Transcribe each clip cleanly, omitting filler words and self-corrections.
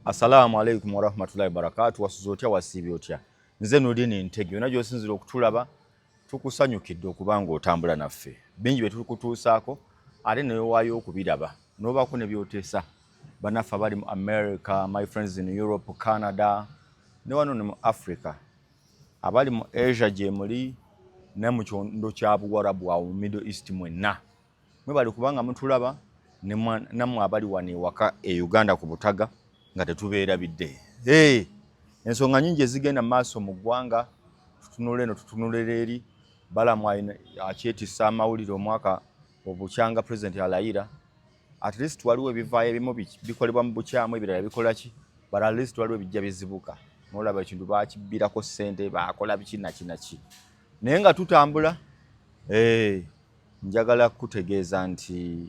Assalamu alaikum warahmatullahi wabarakatu. Wasuze otya, wasiibye otya? Nze Nurdin Ntege. Yonna gy'osinzira okutulaba, tukusanyukidde okuba ng'otambula naffe. Bingi bye tukutuusaako, ate newewaayo okubiraba n'obaako ne byoteesa. Bannaffe abali mu America, my friends in Europe, Canada ne wano ne mu Africa, abali mu Asia gye muli, ne mu kyondo kya Buwarabu awo mu Middle East, mwenna mwebali kubanga mutulaba, nammwe abali wano ewaka e Uganda ku Butaga nga tetubeerabidde. Hey, ensonga nyingi ezigenda mu maaso mu ggwanga. Tutunula eno, tutunulera eri. Balamu akyetissa amawulire omwaka obukyanga president alayira. At least waliwo ebivaayo, ebimu bikolebwa mu bukyamu, ebirala bikola ki, but at least waliwo ebijja bizibuka nolaba ekintu bakibbirako ssente, bakola biki naki naki. Naye nga tutambula, njagala kutegeeza nti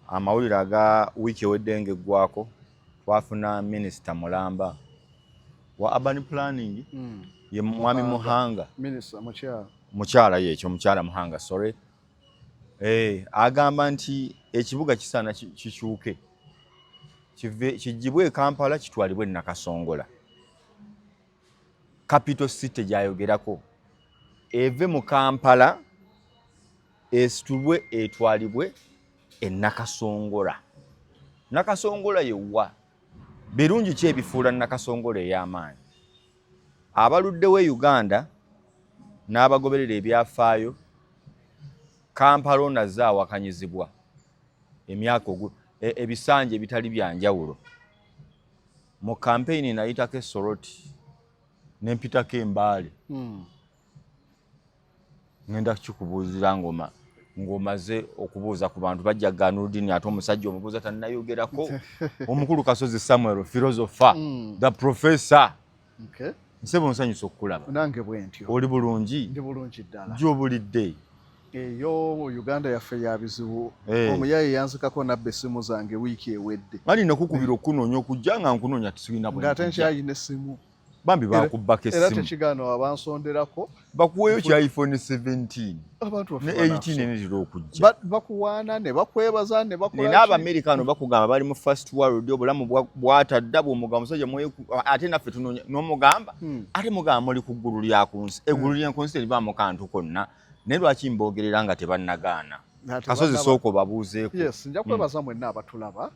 amawulire aga wiiki ewedde ng'eggwako, twafuna minisita mulamba wa urban planning, ye mwami Muhanga. Minisita mukyala. Mukyala, yekyo, mukyala Muhanga, sorry. Agamba nti ekibuga kisaana kikyuke, kigibwe e Kampala kitwalibwe e Nakasongola. Capital city gyayogerako eve mu Kampala, esitulwe etwalibwe e Nakasongola. Nakasongola yewa? Birungi ki ebifuula Nakasongola ey'amaanyi? Abaluddewo e Uganda n'abagoberera ebyafaayo, Kampala ono azze awakanyizibwa emyaka ebisanja ebitali byanjawulo. Mu kampeyini nayitako esoroti nempitako embaale. Ngenda kikubuuzira ngoma ng'omaze okubuuza ku bantu, bajja Ganudini, ate omusajja omubuuza tannayogerako, omukulu Kasozi Samuel, philosopher, the professor. Nsebo, nsanyusa okukulaba. Nange bwe ntyo. Oli bulungi? Ndi bulungi ddala. Gy'obulidde? Eyo Uganda yaffe ya bizibu. Omuyaye yanzikako nabba essimu zange wiiki ewedde. Bali nakukubira okunoonya, okujja nga nkunoonya tisirina bwe ng'ate nkujja. Nkyayina essimu. Bambi, bakubbako era essimu. Tekigaana abansonderako. Bakuweeyo kya iPhone 17 abantu ne baffe 18 enetera okujja. Bakuwaana ne bakwebaza ne bakola nina ki? Abamerika no bakugamba bali mu first world, obulamu bwatadda. Bwomugamba omusajja ate naffe tunoonya n'omugamba, ate mugamba muli ku ggulu lya ku nsi, eggulu lyenku nsi terivaamu kantu konna. Naye lwaki mboogerera nga tebannagaana? Nga Kasozi, tebannaba. Sooka obabuuzeeko. Yes, nja kwebaza mwenna abatulaba,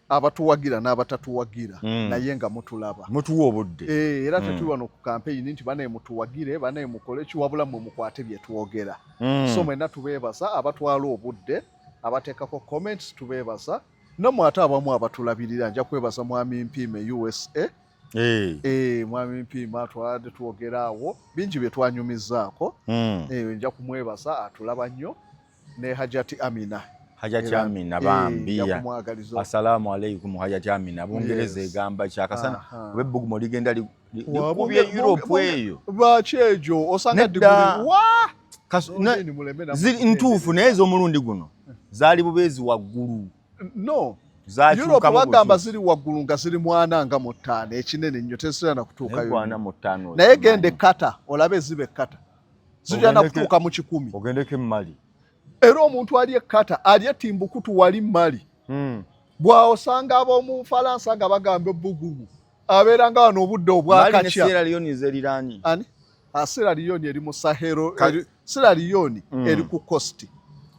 abatuwagira n'abatatuwagira, naye nga mutulaba. Mutuwa obudde. Era tetuli wano ku kampeyini nti banaye mutuwagire, banaye mukole ki, wabula mmwe mukwate bye twogera. So mwenna tubeebaza abatwala obudde, abateekako comments, tubeebaza. Nammwe ate abamu abatulabirira, nja kwebaza mwami Mpiime USA. Mwami Mpiime atwadde twogera awo bingi bye twanyumizaako. Nja kumwebaza, atulaba nnyo, ne Hajati Amina. Hajati Amina, bambi. Nja kumwagaliza. Assalaamu alaikum, Hajati Amina. Bungereza egamba kyakasana oba ebbugumu ligenda likubye Europe eyo. Lwaki egyo osanga Nedda. diguli wa Nurdin muleme nammwe. Ziri ntuufu, naye ez'omulundi guno zaali bubeezi waggulu. No. Zakyukamu. Europe bagamba Bukyusi. ziri waggulu nga ziri mwana nga mu ttaano, ekinene nnyo tezitera na kutuukayo Naye nnyo. 45. Naye genda e Qatar olabe, ziba e Qatar zijja na kutuuka mu 100. Ogendeko e Mali. Era omuntu ali e Qatar, ali e Timbukutu, wali Mali, bw'osanga ab'omu Falansa nga bagamba ebbugumu abeera nga wano obudde Mali ne obwakakya. Sierra Leone zeriraanye. Ani? Ah, Sierra Leone eri mu Sahel, Sierra Leone eri ku coast.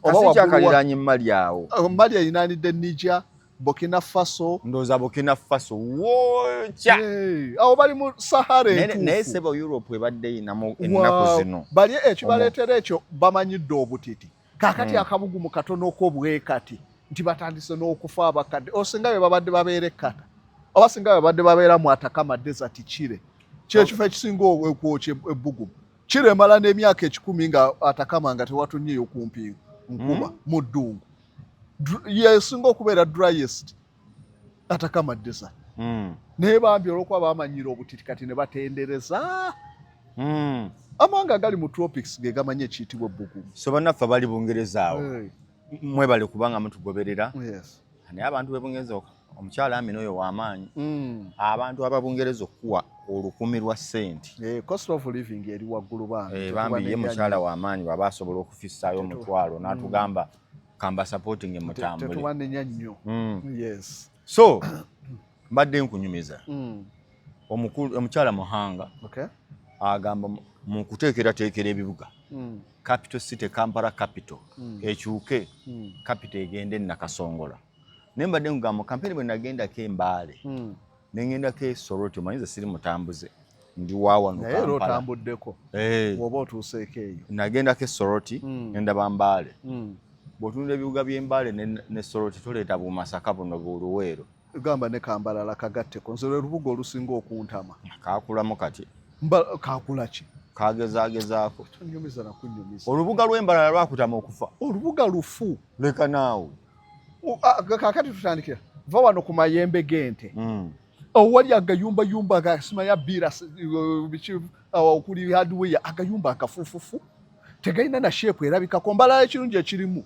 Oba waggulu kyakaliraanye Mali awo. Mali erinaanidde Niger, Burkina Faso. Ndowooza Burkina Faso wokya. Awo bali mu Sahara Naye entuufu. sebo, Europe ebadde inamu ennaku zino. Bali ekibaleetera ekyo bamanyidde obutiti. Kaakati akabugumu katonoko bwe kati nti batandise n'okufa abakadde. Osinga bwe babadde babeera e Qatar, oba singa bwe babadde babeera mu Atacama Desert, Chile kyekifo ekisinga okwokya ebbugumu. Chile emala n'emyaka 100 nga Atacama nga tewatunnyeyo kumpi nkuba, mu ddungu. Yesinga okubeera driest, Atacama Desert. Naye bambi olw'okuba bamanyira obutiti, kati ne batendereza. Amawanga agali mu tropics ge gamanyi ekiyitibwa ebbugumu. So bannaffe abali Bungereza awo, mwebale kubanga mutugoberera. Naye abantu b'e Bungereza, omukyala Amina oyo w'amaanyi. Abantu ababungereza okukuwa 1000 lwa ssente. Cost of living eri waggulu bambi. Bambi ye Tetubanenya mukyala nnyo. w'amaanyi bw'aba asobola okufissaayo omutwalo n'atugamba kamba supporting mutambule. Tetubanenya nnyo. So Mbadde nkunyumiza omukulu omukyala Muhanga agamba mu kuteekerateekera ebibuga capital city Kampala capital ekyuke capital egende Nakasongola. Naye mbadde nkugamba kampeni bwe nagendako Embaale nengendako e Soroti, omanyi nze siri mutambuze, ndi wa wano. Naye era otambuddeko bw'oba otuuseeko eyo. Nagendako e Soroti nendaba Mbaale. Bw'otunula ebibuga by'Embaale ne Soroti, toleeta Bumasaka buno buluweero. Gamba ne Kambalala kagatteko, nze lwe lubuga olusinga okuntama. Kakulamu kati. Kakula ki? Kagezaagezaako. Tonyumiza nakunyumiza. Olubuga lw'Embalala lwakutama okufa. Olubuga lufu. Leka naawe. Kakati tutandikira va wano ku mayembe g'ente owali agayumbayumba gasimaya biira biki okuli hardware, agayumba agafufufu tegalina na shape erabikako. Mbalala ekirungi ekirimu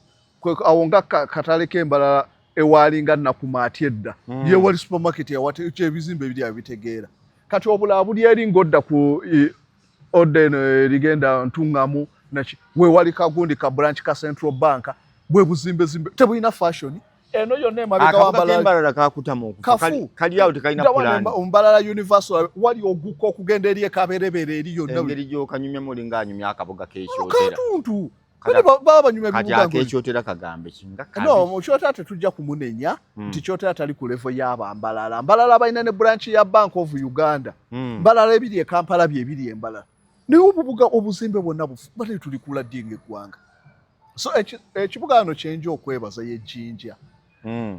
awo nga katale k'Embalala ewalinga Nakumaati edda yewali supermarket awate ebizimbe ebiri abitegeera. Kati obulala buli eri ng'odda ku odda eno erigenda Ntuŋŋamu naki, wewali kagundi ka branch ka Central Bank, bwe buzimbezimbe tebulina fashion eno yonna emabega wa Mbalala kakutama okufa. Kafu. Kali awo tekalina plan. Mbalala Universal wali ogukka okugenda eri ekaberebere eri yonna. Engeri gy'okanyumyamu olinga anyumya akabuga k'ekyotera. Katuntu baba banyumya. Kati akekyotera kagambe kinga kabi. No, Kyotera tetujja kumunenya nti Kyotera tali ku level y'Abambalala. Mbalala balina ne branch ya Bank of Uganda. Mbalala ebiri e Kampala bye biri Embalala, naye obubuga obuzimbe bwonna bufu. Bale tuli kula ddi ng'eggwanga? So ekibuga wano kyenja okwebaza ye Jinja.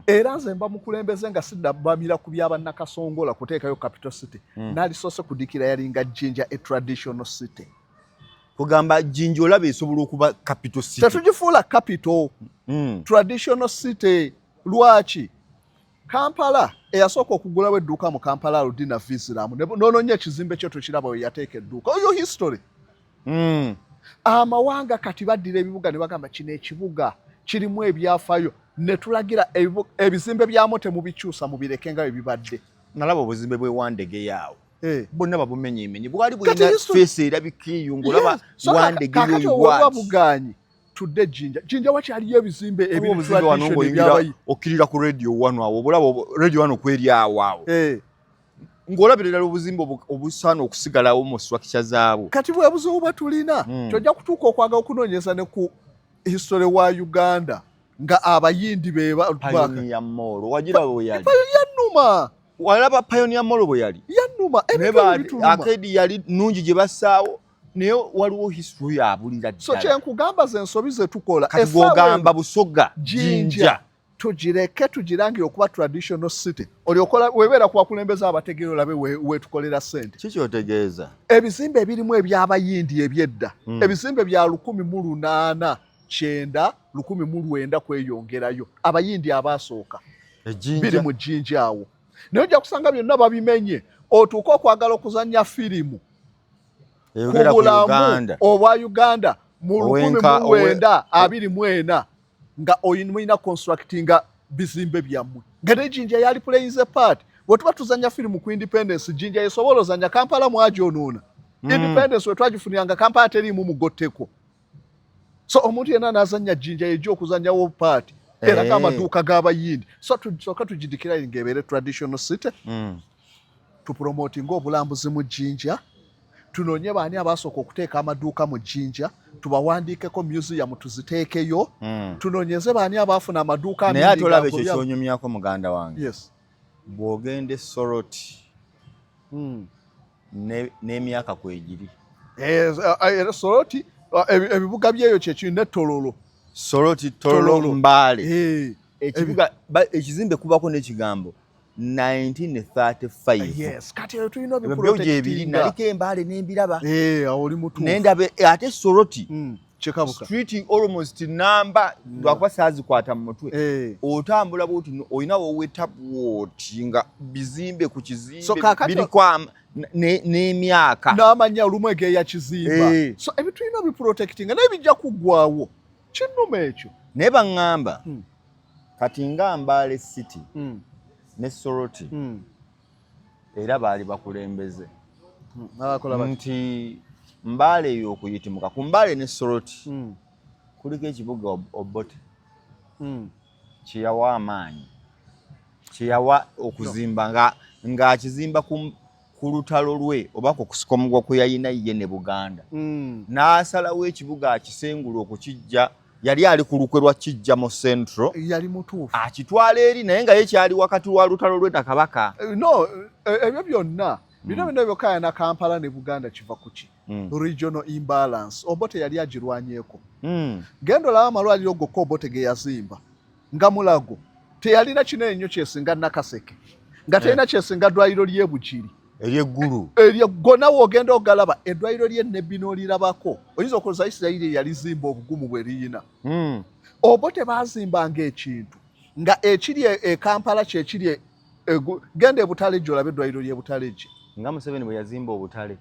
Era nze mba mukulembeze nga siddabamira ku byabannakasongola kuteekayo capital city. Nalisoose kudikira yalinga Jinja a traditional city. Kugamba Jinja olaba esobola okuba capital city? Tetugifuula capital, traditional city. Lwaki Kampala eyasooka okugulawo edduuka mu Kampala Aludina Visiramu, nononya ekizimbe kyo tokiraba we yateeka edduuka. Oyo history. Amawanga kati baddira ebibuga ne bagamba kino ekibuga kirimu ebyafaayo, ne tulagira ebizimbe byamu temubikyusa, mubireke nga bwe bibadde. Nalaba obuzimbe bw'ewandegeya awo. Bonna babumenyemenye, bwali bulina face erabika eyo ng'olaba Wandegeya. Oyo bugaanyi tudde Jinja. Jinja wakyaliyo ebizimbe ebiri. Okkirira ku Radio One awo, obulaba Radio One okweri awo awo ng'olabira ddala obuzimbe obusaana okusigalawo mu structure zaabwo. Kati bwe buzibu bwe tulina. Tojja kutuuka okwagala okunoonyeza ne ku history wa Uganda nga Abayindi beba Pioneer Mall wagiraba bwe yali? Yannuma. Walaba Pioneer Mall bwe yali? Yannuma. Arcade yali nnungi gye bassaawo, naye waliwo history yabulira ddala. So kyenkugamba ze nsobi ze tukola. Kati bw'ogamba Busoga, Jinja tugireke tugirangire okuba traditional city. Olyokola webeera kubakulembeza abategeera olabe wetukolera sente. Kikyotegeeza? Ebizimbe ebirimu ebyabayindi ebyedda, ebizimbe bya 1890, 1900 kweyongerayo, Abayindi abasooka, biri mu Jinja awo, naye ojja kusanga byonna babimenye. Otuuke okwagala okuzanya firimu ku bulamu obwa Uganda mu 1924 nga mulina constructinga bizimbe byammwe, nga ne Jinja yali playing a part. Bwe tuba tuzanya firimu ku independence, Jinja yesobola ozanya. Kampala mwagyonoona. Independence we twagifuniranga Kampala teriimu mugotteko, so omuntu yenna n'azanya Jinja yejja okuzanyawo part era hey. Amaduuka g'Abayindi. So tusooka tugidikira ng'ebeere traditional city, tupromotinga obulambuzi mu Jinja, tunoonye baani abasooka okuteeka amaduuka mu Jinja, tubawandiikeko, museum tuziteekeyo, tunoonyeze baani abaafuna amaduuka. Naye ate olaba ekyo kyonyumyako, muganda wange, bw'ogenda e Soroti n'emyaka kwegiri. Era Soroti ebibuga byeyo kyekiri ne Tololo. Soroti, Tololo, Mbaale, ekibuga ekizimbe kubako n'ekigambo 1935. Yes, kati eyo tulina ebyo gyebiri. Naliko Embaale n'embiraba. Oli mutuufu. Nendaba ate Soroti Kyekabuka. Street almost namba lwakuba saazikwata mu mutwe. Otambula bwoti olina woweta bwoti nga bizimbe ku kizimbe biriko n'emyaka. N'amanya olumu egeya kizimba. So ebyo tulina obiprotectinga, naye bijja kuggwawo, kinnuma ekyo. Naye baŋŋamba kati nga Mbaale City ne Soroti era baali bakulembeze nti Mbaale eyo okuyitimuka ku Mbaale ne Soroti kuliko ekibuga Obote kyeyawa amaanyi. Kyeyawa okuzimba nga ng'akizimba ku lutalo lwe oba ku kusika omugwa kwe yalina ye ne Buganda. N'asalawo ekibuga akisengula okukijja, yali ali ku lukwe lwa kijja mu Central. Yali mutuufu. Akitwala eri, naye nga ye kyali wakati wa lutalo lwe na Kabaka. No, ebyo byonna bino byonna byokayana Kampala ne Buganda kiva ku ki? Regional imbalance. Obote yali agirwanyeeko. Genda olaba amalwaliro gokka Obote ge yazimba, nga Mulago teyalina kinene nnyo kyesinga Nakaseke, nga terina kyesinga ddwaliro ly'e Bugiri. Ery'eggulu. Eryo gonna w'ogenda ogalaba, eddwaliro ly'e Nebbi n'olirabako, oyinza okulowooza Isirayiri yalizimba obugumu bwe liyina. Obote baazimbanga ekintu nga ekiri e Kampala kyekiri genda e Butalejje olabe eddwaliro ly'e Butalejje. Nga Museveni bwe yazimba obutale.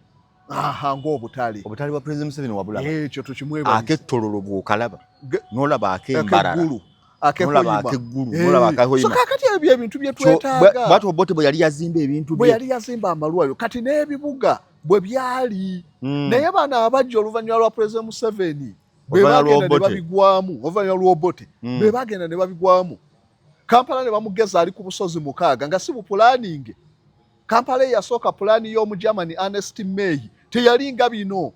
Aha, ng'obutale. Obutale bwa President Museveni wabulaba. Ekyo tukimwebaza. Ak'ettololo bw'okalaba, n'olaba ak'embarara. Ak'eggulu. N'olaba ak'eggulu, n'olaba akahoima. So kaakati ebyo ebintu bye twetaaga. Bw'atyo Obote bwe yali yazimba ebintu bye. Bwe yali yazimba amalwaliro, kati n'ebibuga bwe byali. Naye bano abajja oluvannyuma lwa President Museveni, bwe bagenda ne babigwamu, oluvannyuma lw'Obote, bwe bagenda ne babigwamu. Kampala ne bamugeza ali ku busozi 6 nga si bupulaninge. Kampala eyasooka pulaani y'omu Germany Ernest May teyali nga bino.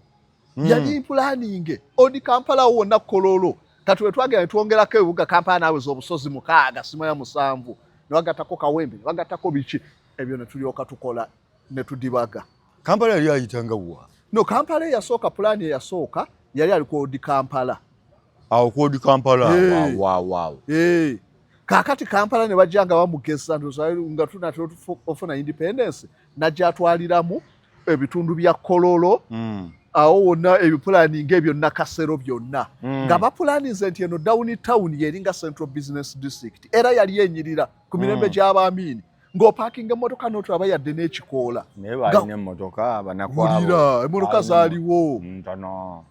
Yali pulaninge odi Kampala wonna Kololo. Kati we twagenda ne twongerako ebibuga, Kampala naaweza obusozi 6 simanya 7, ne bagattako Kawempe, ne bagattako biki, ebyo ne tulyoka tukola ne tudibaga. Kampala yali ayitanga wa? No, Kampala eyasooka, pulaani eyasooka yali ali ku odi Kampala. Awo ku odi Kampala, waaw. Kaakati Kampala ne bajja nga bamugeza nga tunatera ofuna independence, najja atwaliramu ebitundu bya Kololo, awo wonna ebipulaninga ebyo Nakasero byonna. Nga bapulaninze nti eno down town yeringa Central Business District, era yali enyirira ku mirembe gy'Abaamiini. Ng'opaakinga emmotoka n'otulaba yadde n'ekikoola. Naye baalina emmotoka, banakwabo. Wulira, emmotoka zaaliwo. Ntono.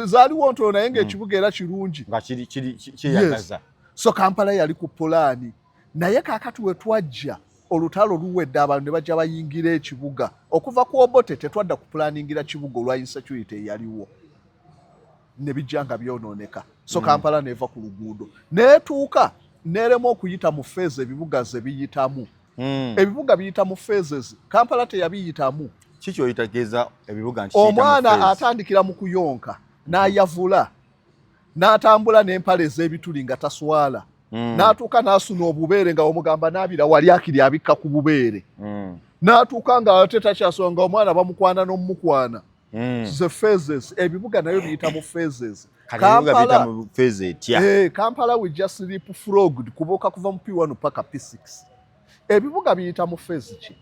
Zaaliwo ntono, naye ng'ekibuga era kirungi. Nga kyeyagaza. Yes. So Kampala yali ku pulaani. Naye kaakati we twajja, olutalo luwedde, abantu ne bajja bayingira ekibuga. Okuva ku Obote tetwadda ku pulaningira kibuga olwa insecurity eyaliwo. Ne bijja nga byonooneka. So Kampala n'eva ku luguudo. N'etuuka n'erema okuyita mu phase ebibuga ze biyitamu. Ebibuga biyita mu phases. Kampala teyabiyitamu. Kiki oyitegeeza ebibuga nti Omwana atandikira mu kuyonka, n'ayavula, n'atambula n'empale ez'ebituli nga taswala. N'atuuka n'asuna obubeere nga omugamba n'abira wali akiri abikka ku bubeere. N'atuuka nga ate takyasonga, nga omwana bamukwana n'omukwana. The phases, ebibuga nayo biyita mu phases. Kampala, Kampala we just leapfrogged kubuuka kuva mu P1 paka P6. Ebibuga biyita mu phase ki?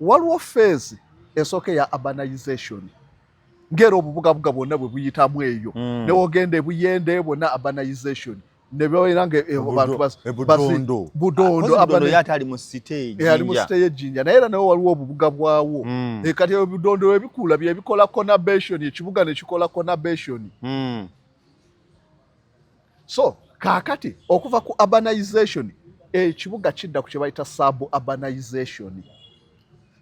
Waliwo phase esooka eya urbanization. Ng'era obubugabuga bwonna bwe buyitamu eyo. Ne wogenda ebuyende bwonna urbanization. Ne beera nga abantu Budondo. Budondo. Yate ali mu city. Ali mu city y'Ejjinja, naye era nawo waliwo obubuga bwawo. Kati ebidondo ebikula bye bikola conurbation, ekibuga ne kikola conurbation. So kaakati okuva ku urbanization ekibuga kidda ku kye bayita sub urbanization.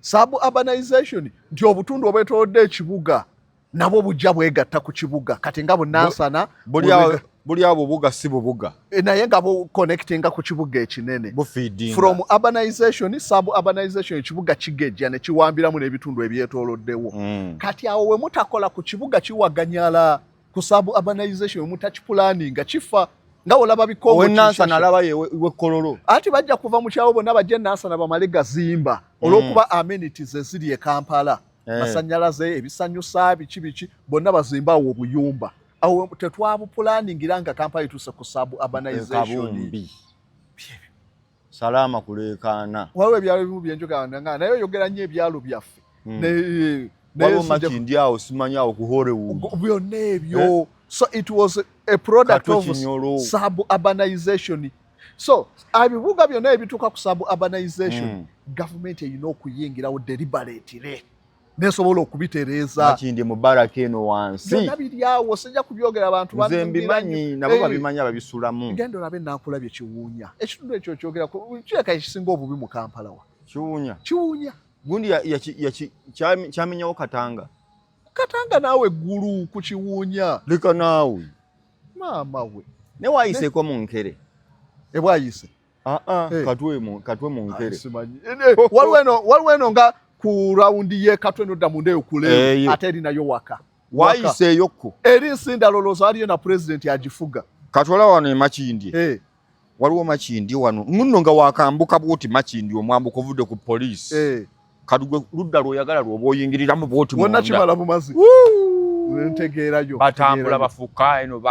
Sub urbanization nti obutundu obwetoolodde ekibuga nabwo bujja bwegatta ku kibuga, kati nga bunansana buli abo bubuga si bubuga, naye nga buconnectinga ku kibuga ekinene. From urbanization, sub urbanization, ekibuga kigejja ne kiwambiramu n'ebitundu ebyetooloddewo. Kati awo we mutakola ku kibuga kiwaganyala ku sub urbanization, we mutakipulaninga kifa nga olaba Bikongo. Owenansana alaba wekololo. Ati bajja kuva mu kyalo bonna bajje Nansana bamale gazimba olw'okuba amenities eziri e Kampala, masannyalaze, ebisanyusa, biki biki, bonna bazimba awo obuyumba. Awo tetwabupulaningira nga Kampala etuuse ku sub urbanization. Salama kuleekaana. Waliwo ebyalo ebimu byenjogera nga naye oyogera nnyo ebyalo byaffe. Waliwo Makindi awo, simanyi awo ku Hollywood. Byonna ebyo. So it was a product of sub urbanization. So ebibuga byonna ebituuka ku sub urbanization, gavumenti erina okuyingirawo deliberately nesobola okubitereeza. Makindi Mubaraka eno wansi. Byonna biri awo, sijja kubyogera abantu. Nze mbimanyi, nabo babimanyi ababisulamu. Genda olabe Naakulabye Kiwuunya. Ekitundu ekyo kyogera kireka ekisinga obubi mu Kampala wa? Kiwuunya. Kiwuunya. Gundi kyamenyawo Katanga. Katanga naawe eggulu ku Kiwuunya. Leka naawe. Maama we. Ne waayiseeko mu Nkere. Ebwayise. Ah, ah, eh. Katwe mu nkere. Simanyi. Eh, waliwo eno nga ku rawundi ye Katwe nodda munda eyo kuleero ate erinayo waka. Wayiseeyo ko. Eri nsinda lolooza waliyo na pulezidenti agifuga. Katwala wano e Makindye. Waliwo Makindye wano muno nga wakambuka bwoti Makindye omwambuka ovudde ku poliisi. Kati gwe ludda lw'oyagala lw'oba oyingiriramu bwoti munda. Wonna kimala bumazi. Ntegeerayo. Batambula bafuka eno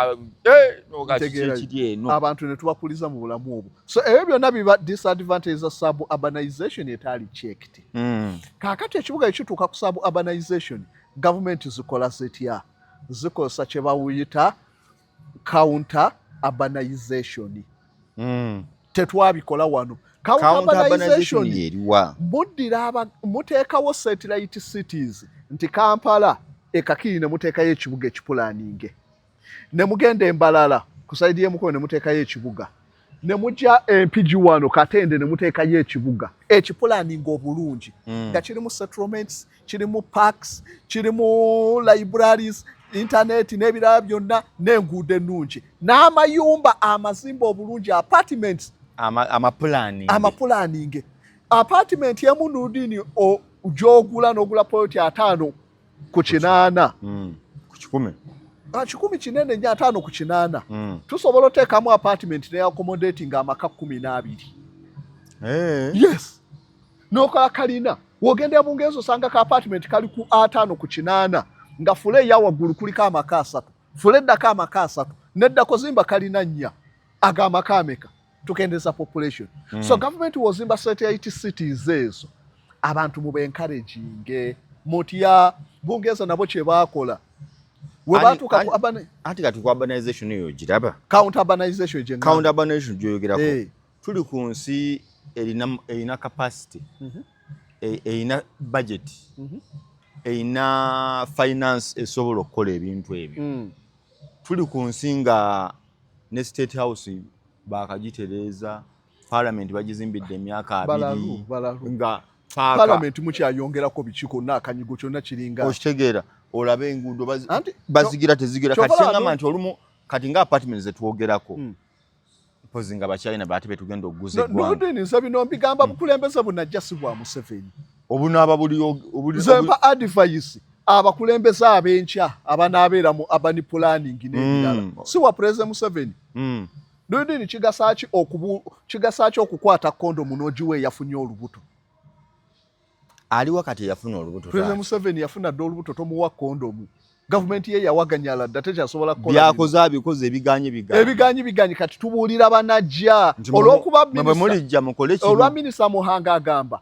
kiri eno. Abantu ne tubakuliza mu bulamu obwo. So ebyo byonna biba disadvantage za sub urbanization etaali checked. Kaakati ekibuga ekituuka ku sub urbanization, gavumenti zikola zitya? Zikozesa kye bawuyita counter urbanization. Tetwabikola wano. Counter urbanization eriwa? Muddira muteekawo satellite cities nti Kampala ekakiri ne muteekayo ekibuga ekipulaninge, ne mugenda embalala ku side y'emukono ne muteekayo ekibuga, ne mujja Empigi wano Katende ne muteekayo ekibuga ekipulaninga obulungi, nga kirimu settlements, kirimu parks, kirimu libraries, internet n'ebirala byonna, n'enguudo ennungi n'amayumba amazimba obulungi, apartments. Amapulaninge. Amapulaninge. Apartment emu Nudini gy'ogula n'ogula poloti 50. Ku 100. 100 kinene nnyo, 50. Tusobola oteekamu apartment ne accommodating amaka 12. Yes, n'okola kalina. Wogenda Bungereza osanga ka apartment kali ku 50 nga floor eya waggulu kuliko amaka 3, floor eddako amaka 3, neddako zimba kalina 4. Aga amaka ameka? Tukendeza population. So government wozimba satellite cities ezo, abantu mube encouraging mutya? Bungereza nabo kye baakola we batuuka ku urban Anti kati ku urbanization eyo giraba. Counter urbanization gye ngamba. Counter urbanization gyoyogerako. Tuli ku nsi erina capacity, erina budget, erina finance esobola okukola ebintu ebyo. Tuli ku nsi nga ne State House bakagitereeza, parliament bagizimbidde emyaka 20 Balalu. nga paaka. Parliament mukyayongerako biki konna, akanyigo kyonna kiringa. Okitegeera, olabe enguudo Anti bazigira tezigira. Kyova Kati olaba kyengamba nti olumu kati nga apartment zetwogerako, mpozi nga Bachina baate betugenda okuguza eggwanga. Nurdin, nze bino mbigamba bukulembeze bunajja, si bwa Museveni. Obunaaba buli Nze mpa advice abakulembeze ab'enkya abanaabeera mu urban planning n'ebirala, si wa President Museveni. Nurdin, kigasaaki okukwata kondomu n'ogiwa eyafunye olubuto? Aliwa kati eyafuna olubuto? President Taata? Museveni yafuna dda olubuto, tomuwa kondomu. Gavumenti ye yawaganyala dda, tekyasobola kukola bino. Byakoze abikoze, ebiganye biganye. Ebiganyi biganyi. Kati tubuulira banajja Nti olw'okuba mwe bwe mulijja mukole kino. Olwa Minisita Muhanga agamba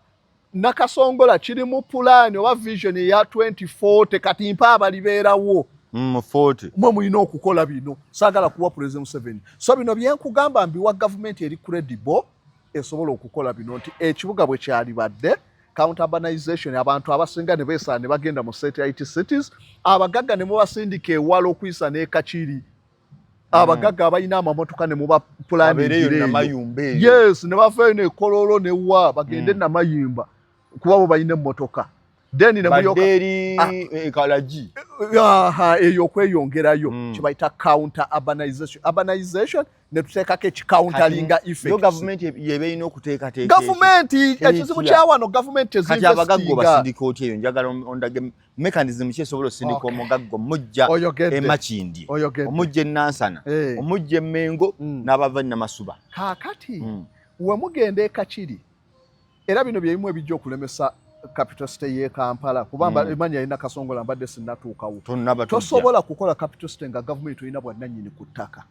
Nakasongola kiri mu pulaani oba vision eya 2040. Kati mpa abalibeerawo. 40. Mwe mulina okukola bino. Saagala kuwa President Museveni. So bino byenkugamba mbiwa gavumenti eri credible esobola okukola bino, nti ekibuga bwe kyalibadde counter urbanization, abantu abasinga ne beesala ne bagenda mu satellite cities, abagagga ne mubasindika ewala okuyisa n'ekakiri, abagagga abalina amamotoka ne muba Babeereyo pulaningire. Namayumba eyo. Yes, ne bavayo nekololo newa bagende Namayumba kuba bo balina emmotoka, then ne mulyoka Badde eri Ah. Kalagi. Aha, eyo okweyongerayo kibayita counter urbanization. Urbanization ne tuteekako ekicounteringa Yo effects. Gavumenti yeba erina okuteekateeka. Gavumenti ekizibu Etya? kya wano, gavumenti Kati abagagga tezinvestinga. obasindika otya eyo? Njagala ondage mechanism ki esobola osindika omugagga omujja Oyogedde. emakindi, Oyogedde. omujja enansana, omujja emmengo n'abava Namasuba. Kaakati we mugenda ekakiri, era bino byebimu ebijja okulemesa capital city y'e Kampala, kuba emanya yalina Kasongola mbadde sinnatuukawo. Tonnaba tujja. Tosobola kukola capital city nga gavumenti olina bwannannyini ku ttaka.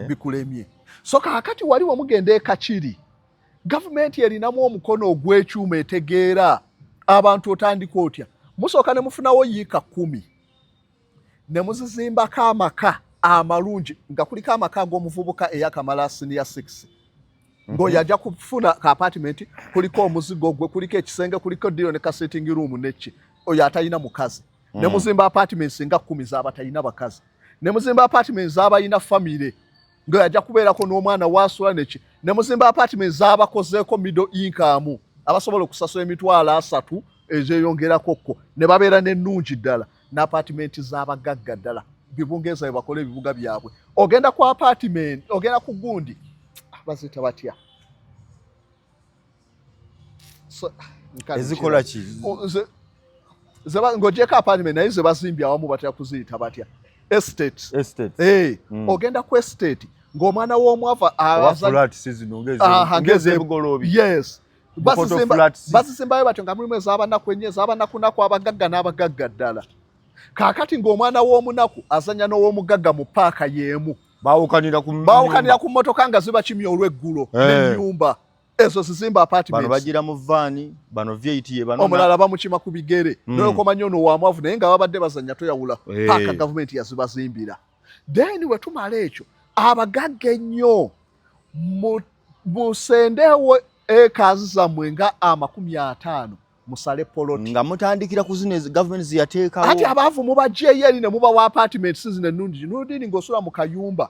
Bikulemye. So kaakati wali wemugenda ekakiri, gavumenti erinamu omukono ogw'ekyuma etegeera abantu. Otandika otya? Musooka ne mufunawo yiika 10 ne muzizimbako amaka amalungi nga kuliko amaka ag'omuvubuka eyakamala senior 6, ng'oyo ajja kufuna ka apartment kuliko omuzigo gwe, kuliko ekisenge, kuliko ddiro ne ka sitting room neki, oyo atalina mukazi. Ne muzimba apartments nga 10 z'abatalina bakazi, ne muzimba apartments z'abalina family nga ajja kubeerako n'omwana wasula neki, ne muzimba apartments z'abakozeeko middle income abasobola okusasula 300,000 ezeyongerako ko ne babeera n'ennungi ddala, n'apartment z'abagagga ddala. Bibungereza bwe bakola ebibuga byabwe, ogenda ku apartment, ogenda ku gundi. Baziyita batya? So, Ezikola ki? Ng'ogyeko apartment, naye ze bazimbye awamu batera kuziyita batya? Estate. Estate. Hey, ogenda ku estate ng'omwana w'omwavu oba flat zino ng'ezebugoloobi. Yes. Bukoto flats. Bazisimbayo batyo nga mulimu ez'abanaku ennyo, ez'abanakunaku, abagagga n'abagagga ddala. Kaakati ng'omwana w'omunaku azanya n'ow'omugagga mu paaka y'emu. Bawukanira ku Bawukanira ku mmotoka nga ziba kimya olw'eggulo n'ennyumba ezo zizimba Bano apartments. Bagira mu van, bano V8 ye bano. Omulala bamukima ku bigere. Noyokomanya ono wamwavu, naye nga babadde bazanya toyawula. Paaka gavumenti yazibazimbira. Then we tumala ekyo, abagagga ennyo musendeewo ekazi zammwe nga 50, musale poloti. Nga mutandikira ku zino gavumenti zeyateekawo. Ati abaavu mubajjeeyo eri ne mubawa apartments zino ennungi. Nudini ng'osula mu kayumba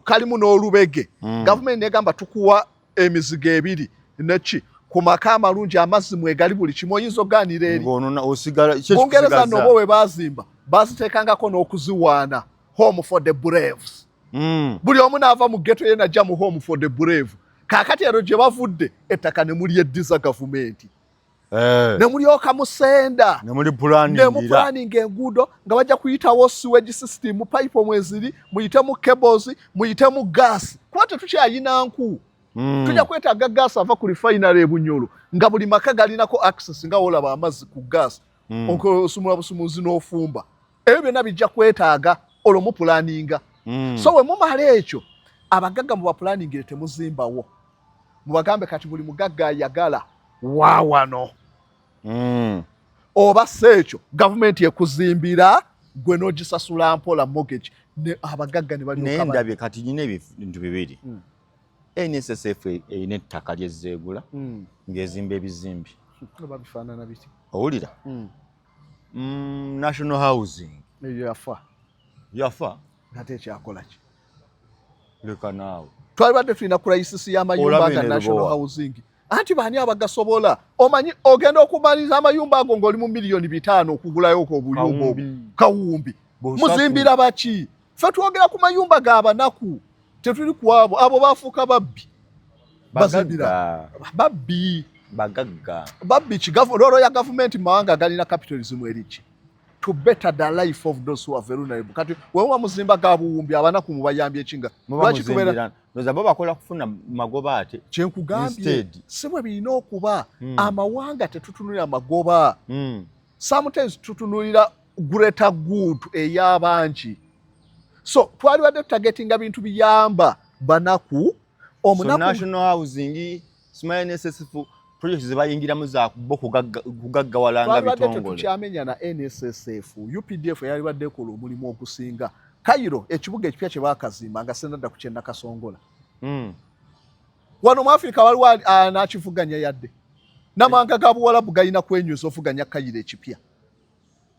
kalimu n'olubege. Gavumenti negamba tukuwa emizigo ebiri neki ku maka amalungi, amazzi mwegali, buli kimu, oyinza ogaanira eri. Ng'ono osigala ki? Bungereza Ekikusigaza? Nobo bwe baazimba baziteekangako n'okuziwaana, "Home for the braves". Buli omu n'ava mu ghetto ye najja mu Home for the Brave. Kaakati ero gye bavudde ettaka ne mulyeddiza gavumenti ne mulyoka musenda ne muli pulaningira. Ne mupulaninga enguudo nga bajja kuyitawo sewage system, pipe mweziri, muyitemu cables, muyitemu gas, kuba tetukyayina nku. Tujja kwetaaga gas ava ku refinery e Bunyoro, nga buli maka galinako access, nga wolaba amazzi ku gas. Osumula busumuzi n'ofumba. Ebyo byonna bijja kwetaaga olwo mupulaninga. So we mumala ekyo, abagagga mubaplaningire, temuzimbawo, mubagambe kati buli mugagga ayagala waawano. Oba si ekyo, gavumenti ekuzimbira, gwe n'ogisasula mpola mortgage, ne abagagga ne Naye balyoka ndabye kati nyina ebintu bibiri. NSSF erina ettaka lyezzeegula ng'ezimba ebizimbe. Oba bifaanana biti. Owulira? National Housing. Eyo yafa. Yafa. Ate ekyakola ki? Leka naawe. Twalibadde tulina crisis y'amayumba Olaba ga eno National Erubowa. Housing. Anti baani abagasobola? Omanyi ogenda okumaliriza amayumba ago ng'oli mu 5 miliyoni okugulayo ko obuyumba obwo. Kawumbi. Kawumbi. Busatu. Muzimbira baki? Ffe twogera ku mayumba g'abanaku, tetuli ku abo. Abo bafuuka babbi. Bazimbira Bagagga. Babbi. Bagagga. Babbi ki? Role ya gavumenti mu mawanga agalina capitalism eriki to better the life of those who are vulnerable. Kati wemuba muzimba ga buwumbi, abanaku mubayambye ekinga? Muba Lwaki tubeera muzimbira ndowooza bo bakola kufuna magoba ate. Kyenkugambye. Instead. Si bwe birina okuba. Amawanga tetutunulira magoba. Sometimes tutunulira greater good ey'abangi. So twalibadde tutagetinga bintu biyamba banaku. So Omunaku National Housing, simanyi NSSF, project zebayingiramu za bo kugaggawala nga Twalibadde bitongole. tetukyamenya na NSSF. UPDF yalibadde ekola omulimu ogusinga. Cairo, ekibuga ekipya kye baakazimba nga senadda ku kyennakasongola. Wano mu Afirika waliwo anakivuganya yadde n'amawanga ga Buwalabu galina kwenyuza ovuganya Cairo ekipya.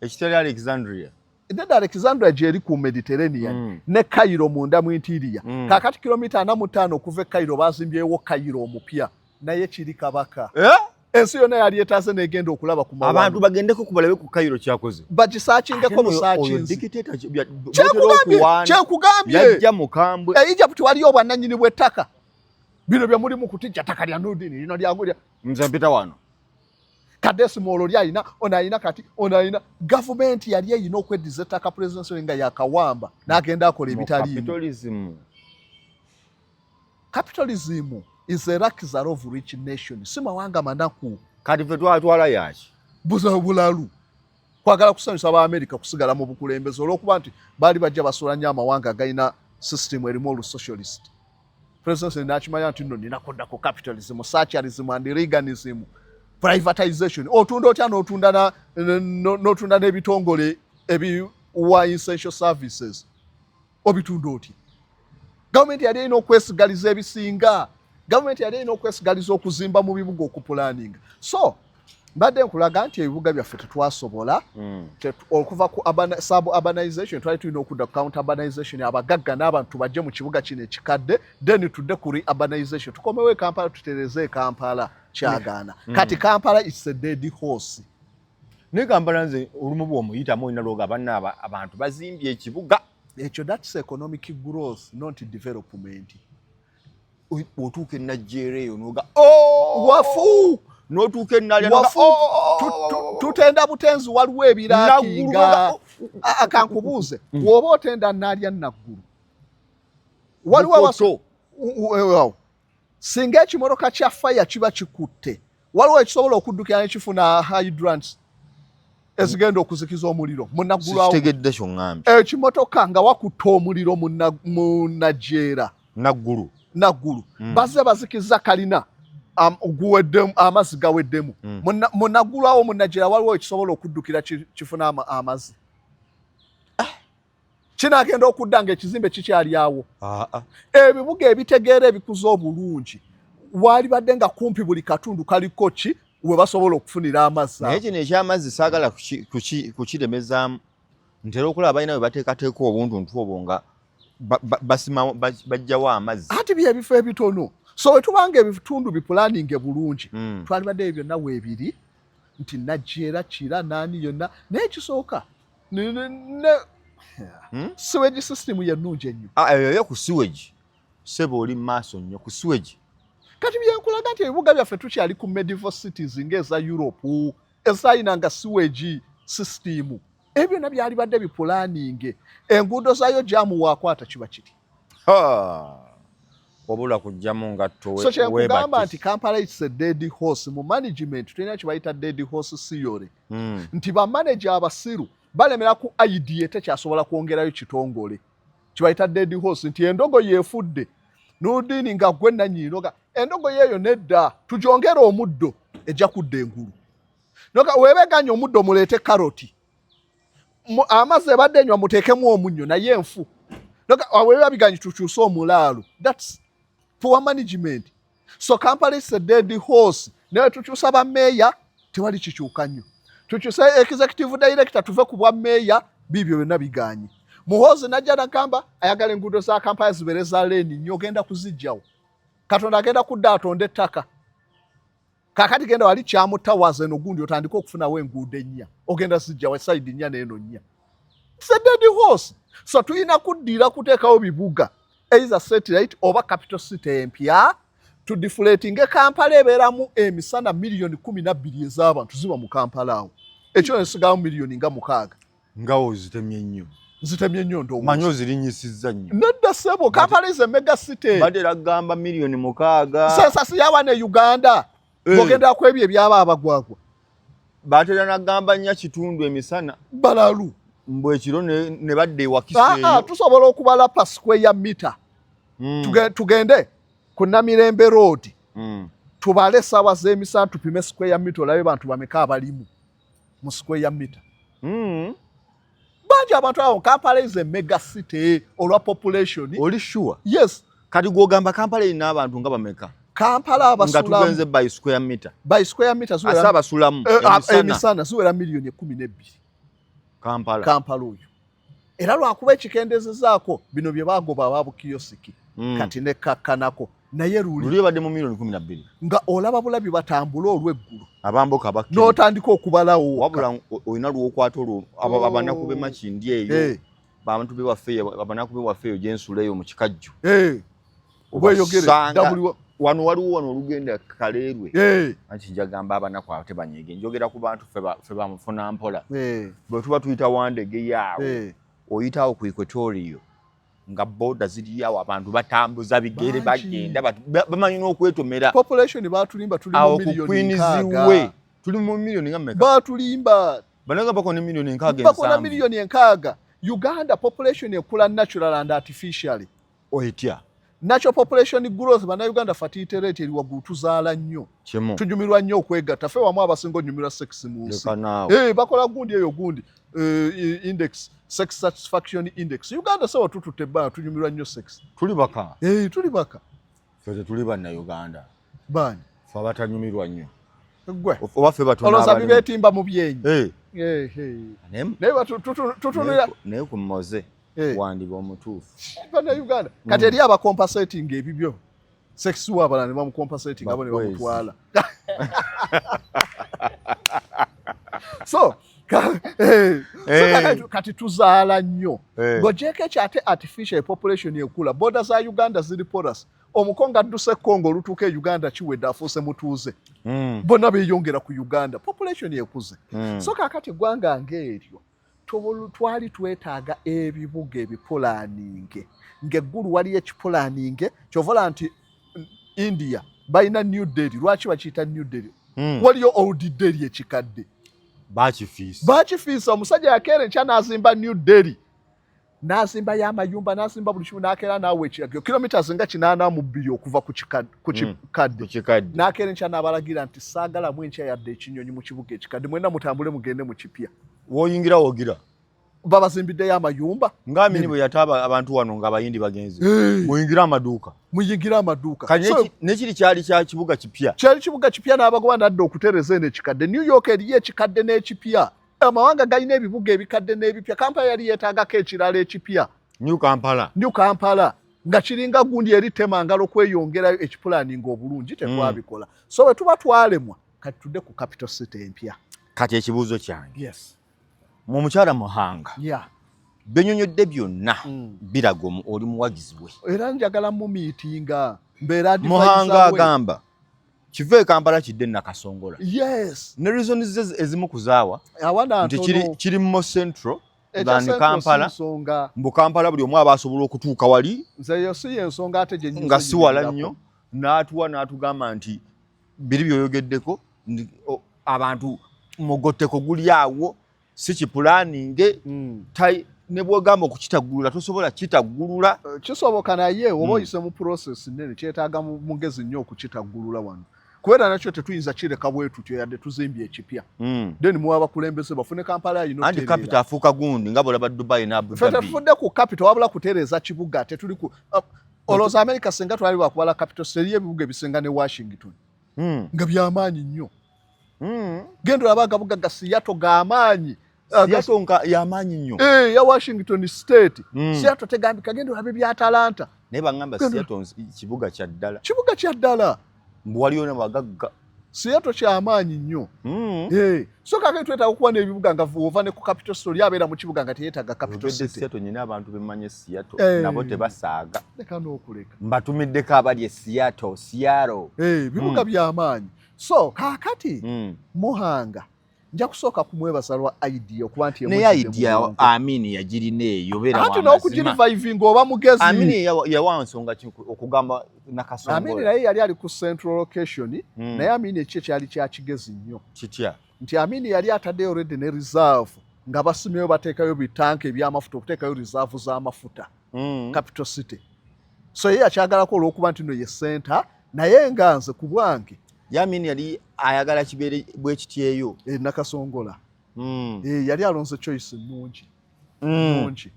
Ekitali Alexandria? Nedda, Alexandria gyeri ku Mediterranean. Ne Cairo munda mu interior. Kaakati kilomita 45 okuva e Cairo bazimbyewo Cairo omupya, naye kiri kabaka. Eh? Ensi yonna yali etaaze negenda okulaba ku Abantu mawano. bagendeko kubalabe ku Cairo kyakoze. Bagisaakingeko Ate oyo busaakinzi. dictator bw'otera Kyekugambye. okuwaana, Kyekugambye. yajja mukambwe. E Egypt waliyo obwannannyini bw'ettaka. Bino bye mulimu kutijja ttaka lya Nudini lino lyagulya. Nze mpita wano. Kadesi Mall oli alina, ono alina, kati ono alina. Gavumenti yali eyina okweddiza ettaka President nga yakawamba n'agenda akola Mu ebitaliimu. Capitalism. Capitalism is a luxury of rich nation, si mawanga manaku. Kati ffe twatwala yaki? Buza bulalu kwagala kusanyusa ba America kusigala mu bukulembeze, olw'okuba nti baali bajja basula nnyo amawanga agalina system erimu olusocialist. President nakimanya nti nno nina kuddako capitalism, socialism and Reaganism, privatization. Otunda otya n'otunda n'ebitongole ebiwa essential services? Obitunda otya? Gavumenti yali erina okwesigaliza ebisinga. Gavumenti yali erina okwesigaliza okuzimba mu bibuga, okupulaninga. So mbadde nkulaga nti ebibuga byaffe tetwasobola. Okuva ku sub urbanization twali tulina okudda ku counter urbanization, abagagga n'abantu bajje mu kibuga kino ekikadde, then tudde ku reurbanization, tukomewo e Kampala, tutereze e Kampala. Kyagaana. Kati Kampala, it's a dead horse. Naye Kampala nze olumu bw'omuyitamu olina lwoga banna abantu bazimbye ekibuga. Ekyo, that's economic growth, not development. Otuuka enajjeera eyo noga oh! Wafu. N'otuuka enalya. Wafu. Oh! Tutenda butenzi, waliwo ebirakinga. Kankubuuze, woba otenda nalya Naggulu, waliwo singa ekimotoka kya fire kiba kikutte, waliwo ekisobola okuddukira nekifuna hydrants ezigenda okuzikiza omuliro munaggulu? Sikitegedde kyoŋŋambye. Ekimotoka nga wakutta omuliro mu Najjeera. Naggulu. Naggulu, bazze bazikiza kalina guweddemu amazzi, gaweddemu. Munaggulu awo Munajjeera waliwo ekisobola okuddukira kifuna amazzi? Kinagenda okudda nga ekizimbe kikyali awo. Ah, ah. Ebibuga ebitegeera, ebikuza obulungi, waalibadde nga kumpi buli katundu kaliko ki we basobola okufunira amazzi. Naye kino ekyamazzi saagala kukiremezaamu. Ntera okulaba balina we bateekateeka obuntuntu obwo nga basima bajjawo amazzi. Ati byebifo ebitono. So wetubanga ebitundu bipulaninge bulungi, twalibadde ebyo byonna weebiri nti Najjeera, Kira, naani yonna. Naye ekisooka ne sewage system yennungi ennyo. Ah, eyo ku sewage, sebo, oli maaso nnyo ku sewage. Kati byenkulaga nti ebibuga byaffe tukyali ku medieval cities ng'eza Europe ezayinanga sewage system. Ebyo byonna byalibadde bipulaninge. Enguudo zaayo jam waakwata kiba kiri. Wabula kujjamu ngatto. So kyenkugamba nti Kampala it's a dead horse mu management. Tulina kye bayita dead horse theory, nti bamanager abasiru balemera ku idea tekyasobola kwongerayo kitongole. Kibayita dead horse, nti endogo yeefudde nudini nga gwe nanyinoga endogo yeeyo nedda, tugyongere omuddo ejja kudda engulu. Noga weebeganya omuddo, muleete karoti, amazzi ebadde enywa muteekemu omunnyo naye enfu. Noga webiba biganyi tukyuse omulaalo. That's poor management. So Kampala is a dead horse. Naye tukyusa bameeya, tewali kikyuka nnyo. Tukyuse executive director, tuve ku bwa meeya, biibyo byonna biganye. Muhoozi najja nagamba ayagala enguudo za Kampala zibeere za lane nnyo. Ogenda kuzijjawo? Katonda agenda kudda atonde ettaka. Kakati genda wali Kyamutawaza eno gundi otandike okufunawo enguudo ennya, ogenda zijjawo side nnya n'eno nnya? It's a dead horse. So tulina kuddira kuteekawo bibuga, either satellite oba capital city empya, tudeflatinge Kampala. Ebeeramu emisana miliyoni 12 ez'abantu ziba mu Kampala awo, ekyo nesigamu miliyoni nga 6. Nga ozitemye nnyo. Nzitemye nnyo, ndowooza. Manyi ozirinyisizza nnyo. Nedda ssebo, Kampala is a mega city. Batera kugamba miliyoni 6. Census yawa ne Uganda ng'ogenda ku ebyo ebyaba abagwagwa. Batera nagamba 4.5 emisana. Balalu. Mbw ekiro ne badda ewakisa eyo. Tusobola okubala pa square meter. Tugende ku Namirembe Road, tubale essaawa z'emisana, tupime square meter, olabe bantu bameka abalimu mu square meter. Bangi abantu abo. Kampala is a mega city olwa population. Oli sure? Yes. Kati gwogamba Kampala erina abantu nga bameka? Kampala Nga abasulamu tugenze by square meter. By square meter ase ziwera abasulamu emisana. Emisana ziwera miliyoni 12. Kampala. Kampala oyo era lwakuba ekikendezezaako bino bye bagoba ababukiyosiki. Kati nekkakkanako naye luli luli ebadde mu miliyoni 12. Nga olaba bulabi batambule olw'eggulo. Abamboka abakkiriza. N'otandika okubalawo wokka. Wabula olina lwokwata olwo Oh. abanaku b'e Makindye eyo, bantu bewaffe eyo, abanaku bewaffe eyo gyensula eyo mu Kikajjo. Bweyogere. Obasanga W wano waliwo wano olugenda Kaleerwe. Anti njagamba abanaku ate banyege, njogera ku bantu ffe bamufuna mpola. Bwe tuba tuyita Wandege awo, oyitawo ku Equatoria nga boda ziri awo, abantu batambuza bigere. Bangi. Bagenda bamanyi n'okwetomera. Population batulimba, tuli mu Awo ku miliyoni Queens 60. We tuli mu miliyoni nga mmeka? Batulimba. Banaga bako ne miliyoni 60 Bakona 7. miliyoni 60. Uganda population ekula natural and artificially. Etya? Natural population growth, Bannayuganda fertility rate eri waggulu, tuzaala nnyo. Kimu. Tunyumirwa nnyo okwegatta, ffe wamu abasinga onyumirwa sex mu nsi. Leka naawe. Bakola gundi eyo gundi index, sex satisfaction index. Uganda sawa tututte ebbanga, tunyumirwa nnyo sex. Tuli baka. Tuli baka. Ffe tetuli Bannayuganda. Baani? Ffe abatanyumirwa nnyo. Gwe Oba ffe batono olowooza abalimu. bibeetimba mu byenyi? Naye Naye tutunulira naye ku Moze wandiba omutuufu. Bannayuganda kati eri abacompensating ebibyo, sex wabalala ne bamucompensating abo ne Bakwezi. bamutwala. So so Kati tuzaala nnyo. Ng'ogyeko ekyo, ate artificial population ekula. Border za Uganda ziri porous. Omukongo adduse Congo, olutuuka e Uganda kiwedde, afuuse mutuuze. Bonna beeyongera ku Uganda, population ekuze. So kaakati eggwanga ng'eryo twali twetaaga ebibuga ebiplanninge, ng'eggulu waliyo ekiplanninge. Kyova nti India balina New Delhi. Lwaki bakiyita New Delhi? Waliyo Old Delhi, ekikadde. Bakifiisa. Bakifiisa. Omusajja yakeera enkya n'azimba New Delhi, n'azimbayo amayumba, n'azimba buli kimu, n'akeera naawe ekiragiro kilometers nga 82 okuva ku kikadde. N'akeera enkya n'abalagira nti saagalamu enkya yadde ekinyonyi mu kibuga ekikadde, mwenna mutambule mugende mu kipya. Woyingira wogira. Babazimbiddeyo amayumba. Ng'Amini bwe yataaba abantu wano ng'Abayindi bagenze, muyingire amaduuka. Muyingire amaduuka. Nekiri kyali kya kibuga kipya. Kyali kibuga kipya, n'abagoba nadda okutereza eno ekikadde. New York eriyo ekikadde n'ekipya. Amawanga galina ebibuga ebikadde n'ebipya. Kampala yali yeetaagako ekirala ekipya. New Kampala. New Kampala nga kiringa gundi eri temangalo okweyongerayo, ekiplanninga obulungi tetwabikola. So bwe tuba twalemwa, kati tudde ku capital city empya. Kati ekibuuzo kyange, mu mukyala Muhanga, byenyonyodde byonna biraga oli muwagizi we. Era njagala mumeetinga, mbeera. Muhanga agamba kiva e Kampala kidde Nakasongola. Ne reasons ze ezimu kuzaawa nti kiri mo central than Kampala, mbu Kampala buli omu aba asobola okutuuka wali. Nze si yensonga ate. Nga si wala nnyo. N'atuwa n'atugamba nti biri byoyogeddeko, abantu mugotteko guli awo si kiplanninge. Ne bwogamba okukitaggulula tosobola kitaggulula. Kisoboka, naye oba oyise mu process nene, kyetaaga mugezi nnyo okukitaggulula wano, kubeera nakyo tetuyinza kireka bwe tutyo yadde tuzimbye ekipya. Then muwa abakulembeze bafune Kampala yino. Anti capital afuuka gundi nga bwolaba Dubai ne Abu Dhabi. Tetufudde ku capital, wabula kutereeza kibuga. Tetuli ku olowooza America singa twali bakubala capital, seriyo ebibuga ebisinga ne Washington nga byamaanyi nnyo. Genda olaba agabuga ga Seattle g'amaanyi. Seattle nga yamaanyi nnyo. Eh, ya Washington State. Seattle tegambika, genda olabe bya Atlanta. Naye bangamba Seattle kibuga kya ddala. Kibuga kya ddala. Mbu waliyo nabagagga. Seattle kyamaanyi nnyo. Eh, so kakati twetaaga okuba n'ebibuga nga ova ne ku capital city, abeera mu kibuga nga teyeetaaga capital city. Seattle nyina abantu bemanye Seattle, nabo tebasaaga. Leka n'okuleka. Mbatumiddeko abali e Seattle, Seattle. Eh, bibuga byamaanyi. So kaakati Muhanga nja kusooka kumwebaza lwa idea okuba nti naye idea Amini yagirina eyo. Beera anti n'okugirivivinga oba mugezi. Amini yawa nsonga okugamba Nakasongola. Amini naye yali ali ku central location. Naye Amini ekyo kyali kya kigezi nnyo. Kitya? Nti Amini yali ataddeyo already ne reserve, nga basimyeyo bateekayo bitanka ebyamafuta, okuteekayo reserve z'amafuta. Capital city, so ye yakyagalako olw'okuba nti no ye center, naye nga nze ku bwange Yamini yali ayagala kibeere bwe kityeyo. E, Nakasongola. E, yali alonze choice nnungi nnungi.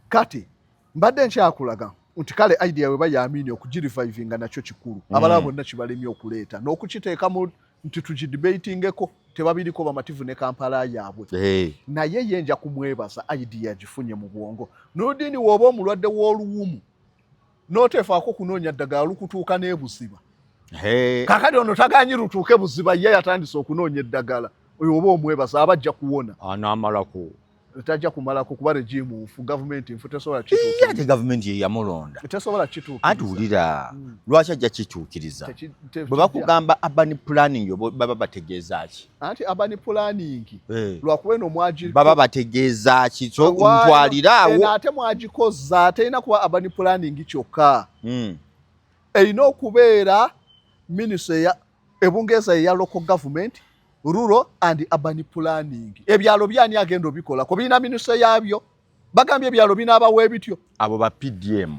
Kati mbadde nkyakulaga nti kale idea weba yamini okugirivivinga nakyo kikulu. Abalala bonna kibalemye okuleeta n'okukiteekamu nti tugidebatingeko, tebabiriko bamativu ne Kampala yaabwe. Hey. Naye ye nja kumwebaza, idea agifunye mu bwongo. Nodini w'oba omulwadde w'oluwumu n'otefaako kunoonya ddagala, lukutuuka n'ebuziba. Hey. Kakati ono taganyi lutuuke buziba, ye yatandise okunoonya eddagala. Oyo oba omwebaza, aba ajja kuwona. Anaamalako. Tajja kumalako kuba regime nfu, gavumenti nfu, tesobola ate gavumenti ye yamulonda. Tesobola kituukiriza. Anti wulira, lwaki ajja kituukiriza? Bwe bakugamba urban planning baba bategeeza ki? Anti urban planning lwakuba eno mwagi baba bategeeza ki? So ntwalira awo. Ate mwagikoza terina kuba urban planning kyokka. Erina okubeera minisitule eya ebungereza eya local government, rural and urban planning. Ebyalo byani agenda obikolako? Birina minisitule yaabyo. Bagambye ebyalo binaabawo ebityo. Abo ba PDM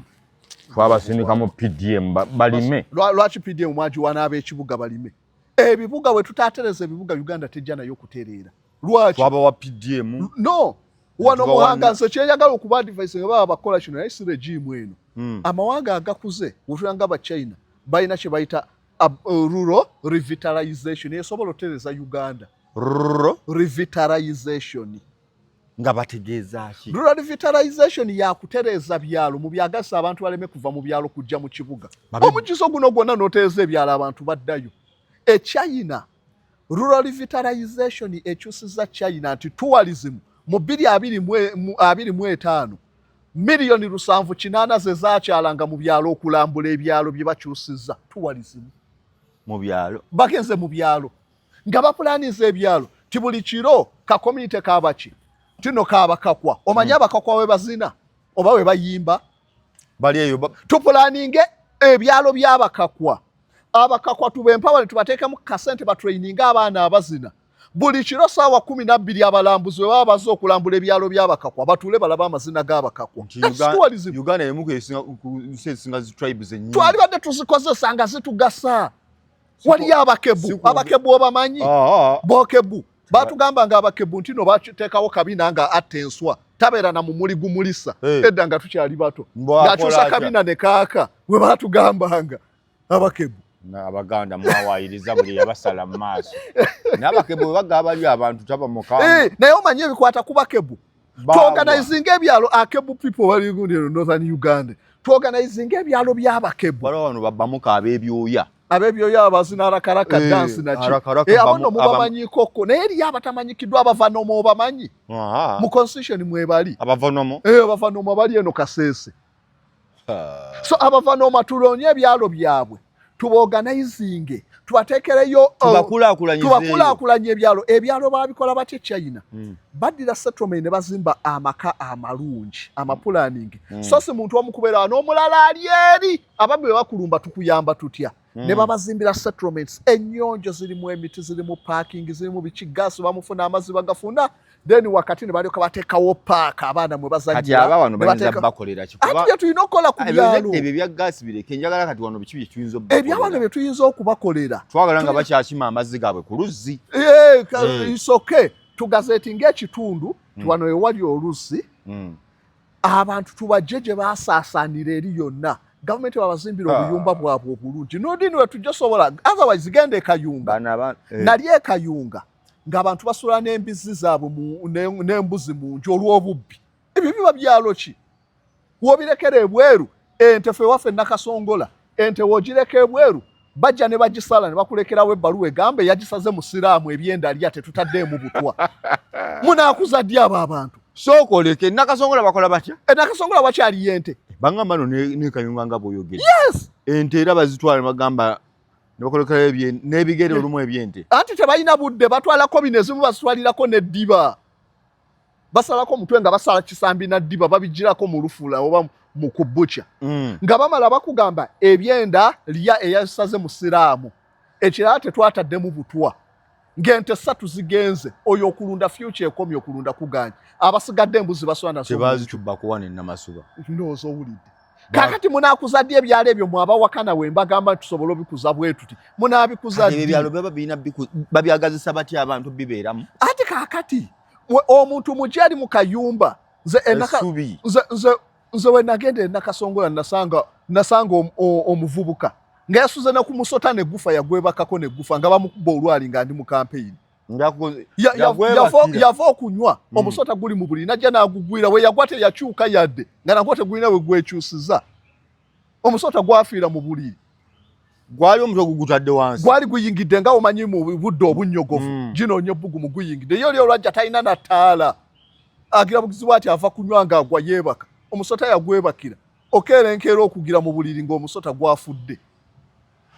twabasindika mu PDM balime. Lwaki PDM mwagiwa n'ab'ekibuga balime ebibuga? Bwe tutatereza ebibuga, Uganda tejja nayo kutereera. Lwaki twabawa PDM? No, wano Muhanga nze kyenjagala okuba advice nga baba bakola kino, naye si regime eno. Amawanga agakuze wetula nga Bachina balina kye bayita rural revitalization, esobola otereeza Uganda. Rural revitalization. Nga bategeeza ki? Rural revitalization yakutereeza byalo mu byagasa, abantu baleme kuva mu byalo kujja mu kibuga. Omugiso guno gwonna n'otereeza ebyalo, abantu baddayo. Echina, rural revitalization ekyusiza China nti tourism. Mu 2025, 780 million ze zakyalanga mu byalo okulambula ebyalo bye bakyusizza tourism. Mu byalo. Bagenze mu byalo nga bapulaniza ebyalo ti buli kiro ka community kabaki tino kabakakwa, omanyi abakakwa we bazina oba we bayimba. Bali eyo Tupulaninge ebyalo by'abakakwa, abakakwa tubempawa ne tubateekamu kasente, batraininga abaana abazina. Buli kiro saawa 12 abalambuzi bwe baba bazze okulambula ebyalo by'abakakwa, batuule balabe amazina g'abakakwa. Nti That's tourism. Uganda emu ku nsi ezisinga zi tribes ennyingi. Twalibadde tuzikozesa nga zitugasa. Waliyo abakebu. Abakebu obamanyi? Ah, ah. Bokebu batugamba nga abakebu nti no bateekawo kabina nga atta enswa, tabeera na mumuli gumulisa. Edda nga tukyali bato, Mbwa ng'akyusa akola atya? kabina ne kaaka, we batugambanga abakebu. Abaganda mwawayiriza buli yabasala mu maaso, n'abakebu bwe bagaba bali abantu taba mukama. Naye omanyi ebikwata ku bakebu, tuorganizinga ebyalo akebu people bali gundi eno northern Uganda, tuorganizinga ebyalo by'abakebu. Waliwo wano babamuka ab'ebyoya. Ab'ebyoya abazina arakaraka dance naki. Arakaraka. Abo nno mubamanyikoko, naye eriyo abatamanyikiddwa, abavanomo obamanyi? Mu constitution mwebali. Abavanomo. Abavanomo bali eno Kaseese. So abavanoma tulonye ebyalo byabwe, tubaorganizinge, tubateekereyo Tubakulaakulanyizeeyo. Tubakulaakulanye ebyalo. Ebyalo babikola batya China? Baddira settlement ne bazimba amaka amalungi, amapulaningi. So si muntu omu kubeera n'omulala ali eri, ababbi bwe bakulumba tukuyamba tutya? Ne babazimbira settlements ennyonjo, zirimu emiti, zirimu parking, zirimu biki, gaasi bamufuna, amazzi bagafuna, then wakati ne balyoka bateekawo paaka abaana mwe Kati bazannyira. aba wano Ne bayinza bakolera ki? Ati bye tulina okukola ku byalo. Ebyo ebya gaasi bireke, njagala kati wano biki bye tuyinza Ebyawano obbakolera? bye tuyinza okubakolera. Twagala nga bakyakima amazzi gaabwe ku luzzi. Isoke tugazetinga ekitundu ti wano ewali oluzzi, abantu tubajje gye basaasaanira eri yonna, gavumenti babazimbira obuyumba bwabwe obulungi. Nodini we tujja sobola, otherwise genda ekayunga. Bano Nali ekayunga ng'abantu basula n'embizzi zaabwe n'embuzi mu nju olw'obubbi. Ebyo biba byalo ki wobirekera ebweru? Ente fe waffe Nakasongola, ente wogireka ebweru bajja ne bagisala ne bakulekerawo ebbaluwa egamba eyagisaze musiraamu, ebyenda lya tetutaddeemu butwa. Munaakuza ddi abo abantu? Sooka oleke, Nakasongola bakola batya? Nakasongola wakyaliyo ente. Bangamba no nekayunga nga bw'oyogera. Yes. Ente era bazitwala ne bagamba ne bakolekerayo n'ebigere olumu ebyente. Anti tebalina budde, batwalako bino, ezimu bazitwalirako n'eddiba, basalako omutwe nga basala kisambi na ddiba, babigirako mu lufula oba mu kubukya. Nga bamala bakugamba ebyenda lya eyasaze musiraamu, ekirala tetwataddemu butwa. Ng'ente ssatu zigenze, oyo okulunda future ekomye, okulunda kuganye, abasigadde embuzi basula nazo. Tebazitubba kuwa nenamasuba. Ndowooza owulidde. Kakati munaakuza ddi ebyalo ebyo? Mwabawakana we mbagamba nti tusobole obikuza bwe tuti, munaabikuza Kati ebyo ddi? ebyalo biba birina babyagazisa batya abantu bibeeramu? Ate kaakati omuntu mujje ali mu kayumba. Nze Essubi. Nze we nagenda e Nakasongola, nasanga omuvubuka nga yasuze ne ku musota ne gufa, yagwebakako ne gufa nga bamukuba olwali nga ndi mu kampeyini. Yagwebakira. Yava okunywa, omusota guli mu buliri, najja n'agugwira. We yagwa teyakyuka yadde, nga nagwo tegulina we gwekyusiza. Omusota gwafiira mu buliri. Gwali omutwe gugutadde wansi. Gwali guyingidde nga omanyi mu budde obunnyogovu. Ginoonya ebbugumu, guyingidde. Ye oli olwajja talina na ttaala, agira bugizi ati ava kunywa ng'agwa yeebaka. Omusota yagwebakira, okeera enkeera okugira mu buliri ng'omusota gwafudde.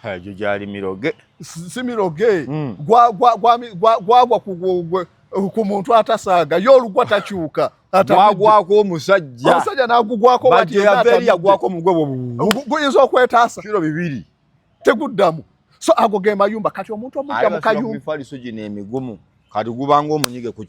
Egyo gyali miroge. Si miroge. Gwagwa ku muntu atasaaga, ye olugwa takyuka. Gwagwako omusajja. Omusajja n'agugwako. Bw'ati yava eri yagwako omugwe. Guyinza okwetaasa. Kiro 2. Teguddamu. So ago ge mayumba. Kati omuntu omujja mu kayumba. Mifaliso gino emigumu kati gubanga omunyige ku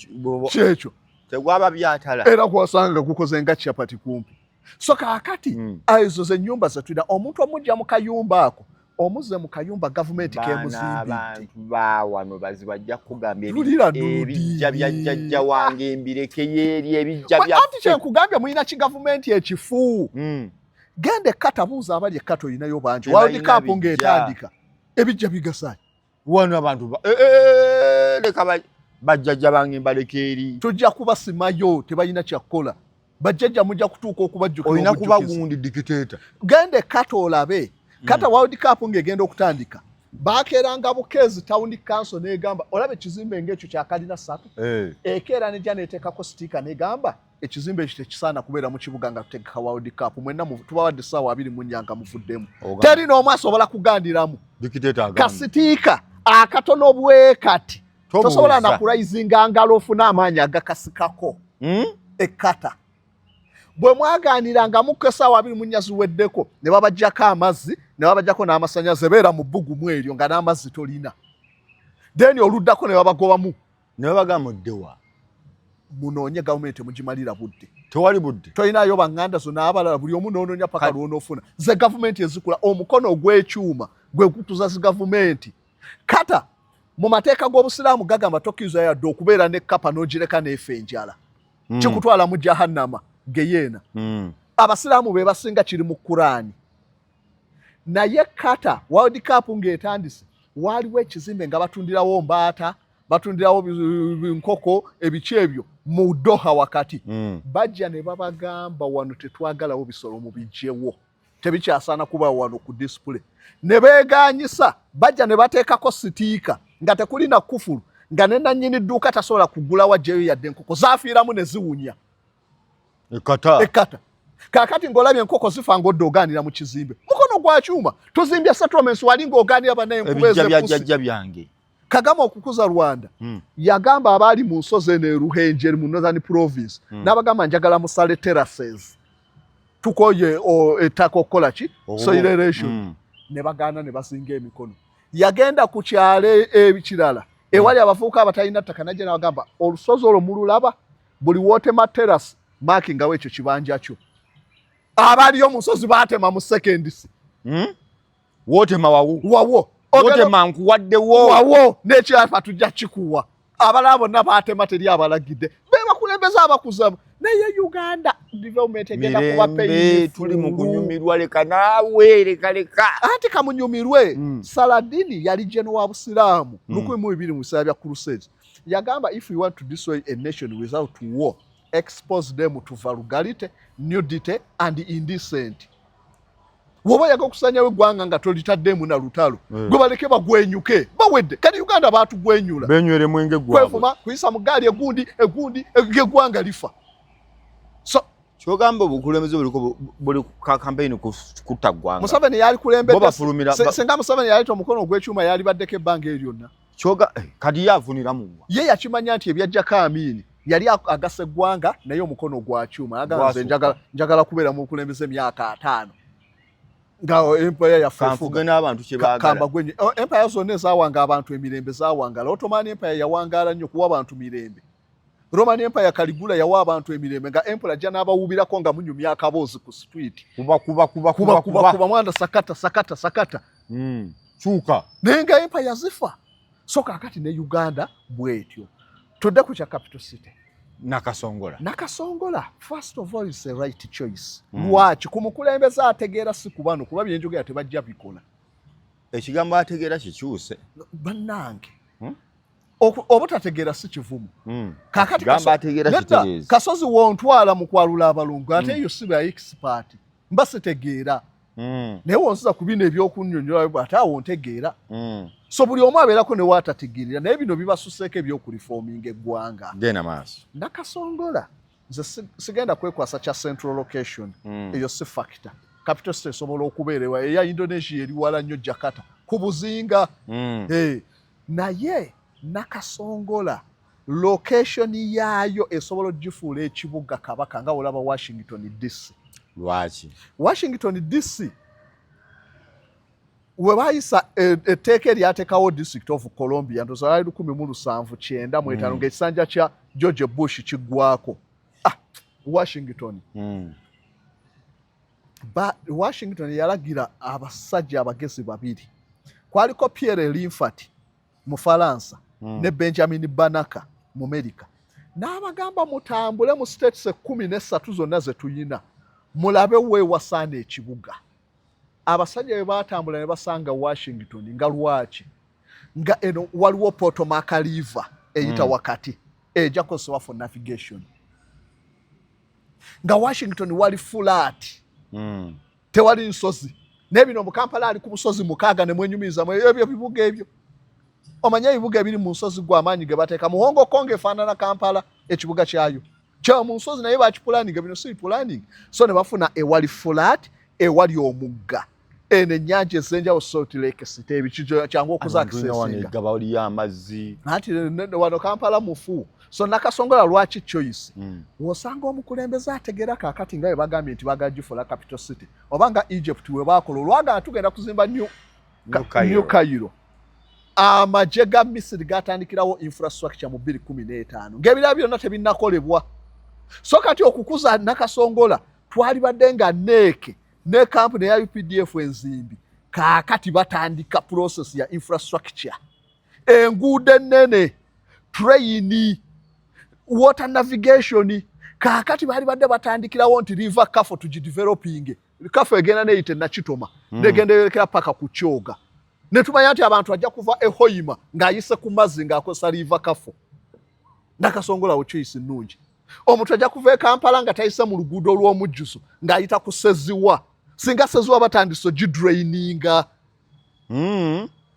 Kyekyo. Tegwaba byatala. Era gwasanga gukoze nga chapati kumpi. So kaakati ezo ze nyumba zetulina. Omuntu omujja mu kayumba ako, omuzze mu kayumba gavumenti kemuzimbidde. Abantu bawano bazibu, ajja kugamba Lulira. Ebijja bya jjajja wange mbireke yeeri, ebijja Anti byaffe. Kyenkugambye, mulina kigavumenti ekifu. Genda ekkata, buuza abali ekkata, olinayo bangi. World Tebalina Cup bijja. ng'etandika, ebijja bigasayo. Wano abantu leka bajjajja bange mbaleke eri. Tujja kubasimayo, tebalina kyakkola. Bajjajja mujja kutuuka okubajjukira. Olina kuba obujjukizi. gundi dictator. Genda ekkata olabe kata World Cup ng'egenda okutandika. Bakeeranga bukeezi, town council negamba, olaba ekizimbe ngaekyo kyakalina ssatu, ekeera nejja neteekako sticker negamba ekizimbe ekyo tekisaana kubeera mu kibuga nga tutegeka World Cup. Mwenna tubawadde essaawa 24 nga muvuddemu. Teri n'omu asobola kugandiramu. Dictator agambye. Ka sticker akatono bwe kati, Tobuuza. tosobola nakuraizinga ngalo ofune amaanyi agakasikako. Ekkata bwe mwaganiranga mukko essaawa 24 ziweddeko, ne babajjako amazzi, ne babajjako n'amasannyalaze. Beera mu bbugumu eryo nga n'amazzi tolina, then oluddako ne babagobamu. Ne babagamba muddewa? Munoonye gavumenti, mugimalira budde. Tewali budde. Tolinayo baŋŋanda zo n'abalala, buli omu n'onoonya paka lwonoofuna. Ze gavumenti ezikula omukono ogw'ekyuma gwe gutuza zi gavumenti. Kata mu mateeka g'obusiraamu gagamba tokkiriza yadde okubeera ne kapa n'ogireka n'efa enjala. Kikutwala mu jahannama, geyeena. Abasiraamu be basinga, kiri mu Kuraani. Naye kata World Cup ng'etandise, waaliwo ekizimbe nga batundirawo mbaata, batundirawo nkoko, ebiki ebyo mu Doha wakati. Bajja ne babagamba, wano tetwagalawo bisolo, mubijjewo, tebikyasaana kuba wano ku display. Ne beeganyisa, bajja ne bateekako sticker nga tekuli na kufulu, nga ne nannyini dduuka tasobola kugulawo ajjayo yadde enkoko zaafiiramu ne ziwunya. Ekata. Ekata kaakati ng'olabye enkoko zifa ng'odda ogaanira mu kizimbe, mukono gwa kyuma. Tuzimbye settlements wali ng'ogaanira bannaye enkuba ebijja bya ez'eppusi. Jjajja byange. Kagame okukuza Rwanda, yagamba abaali mu nsozi eno eruhenjeri mu Northern Province, n'abagamba, njagala musale terraces, tukoye ettaka okukola ki? Soil erosion. Ne bagaana, ne bazinga emikono. Yagenda ku kyalo ekirala ewali abavubuka abatalina ttaka, najja nabagamba, olusozi olwo mululaba, buli wootema terrace markingawo ekyo kibanja kyo. Abaliyo mu nsozi baatema mu seconds. Wootema wawu. Wawo. Wootema nkuwaddewo. Wawo n'ekyapa tujja kikuwa. Abalala bonna baatema, teri abalagidde. Be bakulembeze abakuzamu. Naye Uganda development egenda kuba Mirembe. painful. Tuli mu kunyumirwa, leka naawe, leka leka. Anti kamunyumirwe. Saladini yali general wa busiraamu 1200 mu biseera bya Crusades. Yagamba, if you want to destroy a nation without war, expose them to vulgarity, nudity and indecent. Woba oyaga okusanyawo eggwanga nga tolitaddemu na lutalo, gwe baleke bagwenyuke, bawedde. Kati Uganda baatugwenyula. Benywere mwenge gwabwe. Kwevuma, kuyisa mu gaali, egundi egundi, eggwanga lifa. So Kyogamba obukulembeze buliko buli ka campaign kutta ggwanga. Museveni yalikulembedde. Bo bafulumira Senga Museveni yaleeta omukono ogw'ekyuma, yalibaddeko ebbanga eryo lyonna. Kyoga kati ye avunira muwa. Ye yakimanya nti ebyajjako Amiini yali agasa eggwanga, naye omukono gwa kyuma. Agamba, nze Gwasukka. njagala kubeera mu bukulembeze emyaka 50 nga empire yaffe Kanfuge efuga. n'abantu kye baagala. Kamba gwenye. Oh, empire zonna ezawanga abantu emirembe zawangala. Ottoman Empire yawangaala nnyo kuwa abantu mirembe. Roman Empire, Caligula yawa abantu emirembe, nga emperor ajja n'abawubirako nga munyumya akaboozi ku street. Kuba kuba kuba. Kuba. Kuba. Kuba. Kuba. Kuba mwana, sakata sakata sakata. Kyuka. Naye nga empire zifa. So kaakati ne Uganda bwetyo. Tudde ku kya capital city. Nakasongola. Nakasongola, first of all, is the right choice. Lwaki? Ku mukulembeze ategeera, si ku bano, kuba byenjogera tebajja bikola. Ekigambo ategeera kikyuse. Bannange, obutategeera si kivumu. Kaakati Gamba ategeera Nedda, kitegeeza. Kasozi wontwala mu kwalula abalungu, ate eyo si ba expert, mba sitegeera. Naye wonsiza ku bino ebyokunnyonnyola, ate awo ntegeera. So buli omu abeerako ne waatategeerera, naye bino bibasuseeko ebyokureforminga eggwanga. Genda maaso. Nakasongola, nze sigenda kwekwasa kya central location. Eyo si factor. Capital city esobola okubeerewa eya Indonesia, eri wala nnyo, Jakarta ku buzinga. Eh, naye Nakasongola location yaayo esobola ogifuula ekibuga kabaka, nga olaba Washington DC. Lwaki? Washington DC we bayisa etteeka eryateekawo District of Columbia, ndowooza lwali 1795, ng'ekisanja kya George Bush kiggwako. Ah, Washington. Washington yalagira abasajja abagezi babiri, kwaliko Pierre L'Enfant mu Falansa ne Benjamin Banneker mu Amerika, n'abagamba, mutambule mu states 13 zonna ze tuyina, mulabe weewasaana ekibuga. Abasajja bwe baatambula ne basanga Washington, nga lwaki? Nga eno waliwo Potomac River eyita wakati, ejja kukozesebwa for navigation, nga Washington wali flat, tewali nsozi. Naye bino mu Kampala ali ku busozi 6 ne mwenyumiriza ebyo bibuga ebyo. Omanye ebibuga ebiri mu nsozi gwe amaanyi ge bateeka mu Hong Kong efaanana Kampala, ekibuga kyayo kya mu nsozi, naye bakipulaninga. Bino si planning. So ne bafuna ewali flat, ewali omugga, eno ennyanja ez'enjawulo, Salt Lake City, ebiki kyangu okuzakisesinga. Gaba waliyo amazzi. Anti wano Kampala mufu. So Nakasongola lwaki choice? Wosanga omukulembeze ategeera kaakati nga bwe bagambye nti bagala gifuula capital city, oba nga Egypt we baakola olwagala tugenda kuzimba New New Cairo, amagye ga Misiri gatandikirawo infrastructure mu 2015 ng'ebirala byonna tebinnakolebwa. So kati okukuza Nakasongola twalibadde nga neeke ne kampuni ya UPDF enzimbi kaakati batandika process ya infrastructure, enguudo ennene, train, water navigation. Kaakati baali badde batandikirawo nti River Kafo tugideveloping. Kafo egenda neyita Nakitoma, negenda eyolekera paka ku Kyoga, netumanya nti abantu ajja kuva ehoima ng'ayise ku mazzi ng'akozesa River Kafo. Nakasongola wo choice nnungi. Omuntu ajja kuva e Kampala nga tayise mu luguudo olw'omujjuzo, ng'ayita ku Seziwa. Singa Seziwa batandise ogidraininga,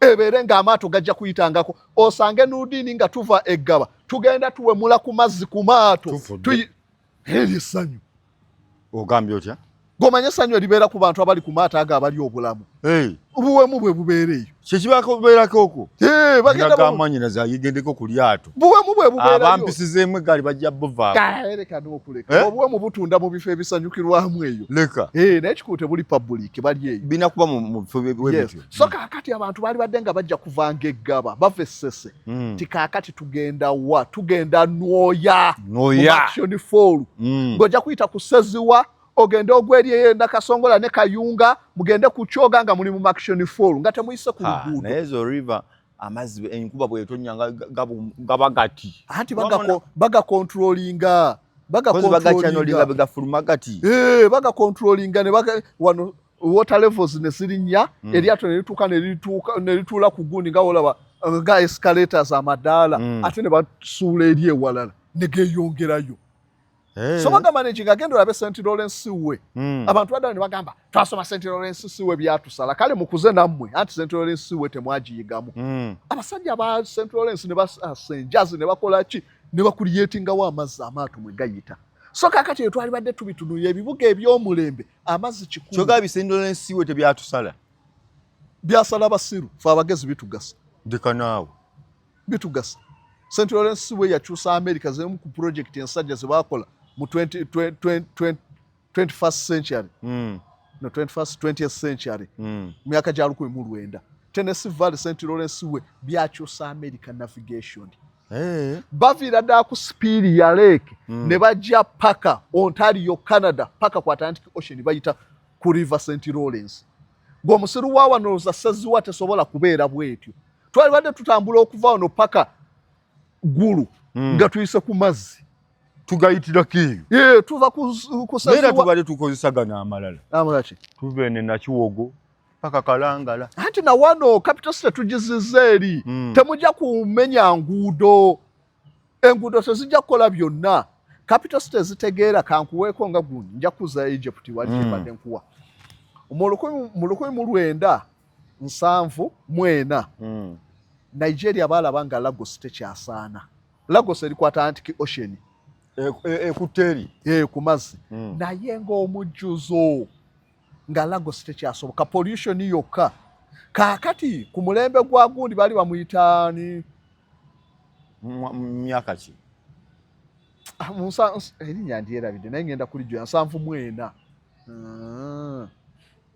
ebeere ng'amaato gajja kuyitangako, osange Nudini nga tuva eggaba tugenda tuwemula ku mazzi ku maato. Eri essanyu. Ogambye otya? Gomanye essanyu eribeera ku bantu abali ku maato ago abali obulamu. Obuwemu bwe bubeera eyo. Kyekibabeerako okwo. Gamanyinaze ayigendeko ku lyato. Buwemu bwe bubeerayo. Abampisizeemu eggaali bajja buvaako. Leka n'okuleka. Obuwemu butunda mu bifo ebisanyukirwamu eyo. Leka. Naye kikulu tebuli public, bali eyo. Bina kuba mu bifo bwe bityo. So kaakati abantu baali badde nga bajja kuvanga eggaba bava essese. Ti kaakati tugenda wa? Tugenda Nwoya. Nwoya. Action Fall. Ng'ojja kuyita ku Seziwa, ogende ogwa eri Nakasongola ne Kayunga, mugende ku Kyoga nga muli mu Murchison Fall nga temuyise ku luguudo. Naye ezo river amazzi enkuba bwetonya gaba gati. Anti bagakontrolinga. Bagacontrolinga begafuluma gati. Bagakontrolinga ne wano water levels ne zirinnya, eryato ne lituuka ne lituula ku gundi nga olaba nga escalators amadaala, ate ne basuula eri ewalala ne geeyongerayo. So bagamba nti agenda olabe St Lawrence Seaway. Abantu baddala ne bagamba twasoma St Lawrence Seaway byatusala. Kale mukuze nammwe, anti St Lawrence Seaway temwagiyigamu. Abasajja ba St Lawrence ne basa enjazi ne bakola ki ne bakuliyetingawo amazzi amaato mwe gayita. So kaakati eyo twalibadde tubitunuulira ebibuga eby'omulembe, amazzi kikulu. Kyogamba St Lawrence Seaway tebyatusala? Byasala basiru, fe abagezi bitugasa. Ndeka naawe. Bitugasa. St Lawrence Seaway yakyusa America, zemu ku project ensajja ze bakola mu 21st century, no, 21st, 20th century, myaka gya 1900. Tennessee Valley, St Lawrence Seaway byakyusa America navigation. Baviira ddala ku Superior Lake ne bajja paka Ontario, Canada, paka ku Atlantic Ocean, bayita ku River St Lawrence. Gwe omusiru wa wano Seziwa tesobola kubeera bwetyo. Twalibadde tutambula okuva wano paka Gulu nga tuyise ku mazzi. Tugayitirako eyo. Tuva ku Era tubadde tukozesa gano amalala. Amalala ki? Tuva ene Nakiwogo paka Kalangala. Anti na wano capital city tugiziza eri. Temujja kumenya nguudo, enguudo tezijja kukola byonna. Capital city zitegeera. Kankuweeko nga gundi nja kuza Egypt wali, kyembadde nkuwa mu 1974. Nigeria baalaba nga Lagos tekyasaana. Lagos eri ku Atlantic Ocean. Ekutte eri. Ku mazzi. Naye ng'omujjuzo nga Lagos tekyasoboka, pollution yokka. Kaakati ku mulembe gwa gundi baali bamuyitaani? Myaka ki? Erinnya ndyerabidde, naye ngenda kulijjoya. 74.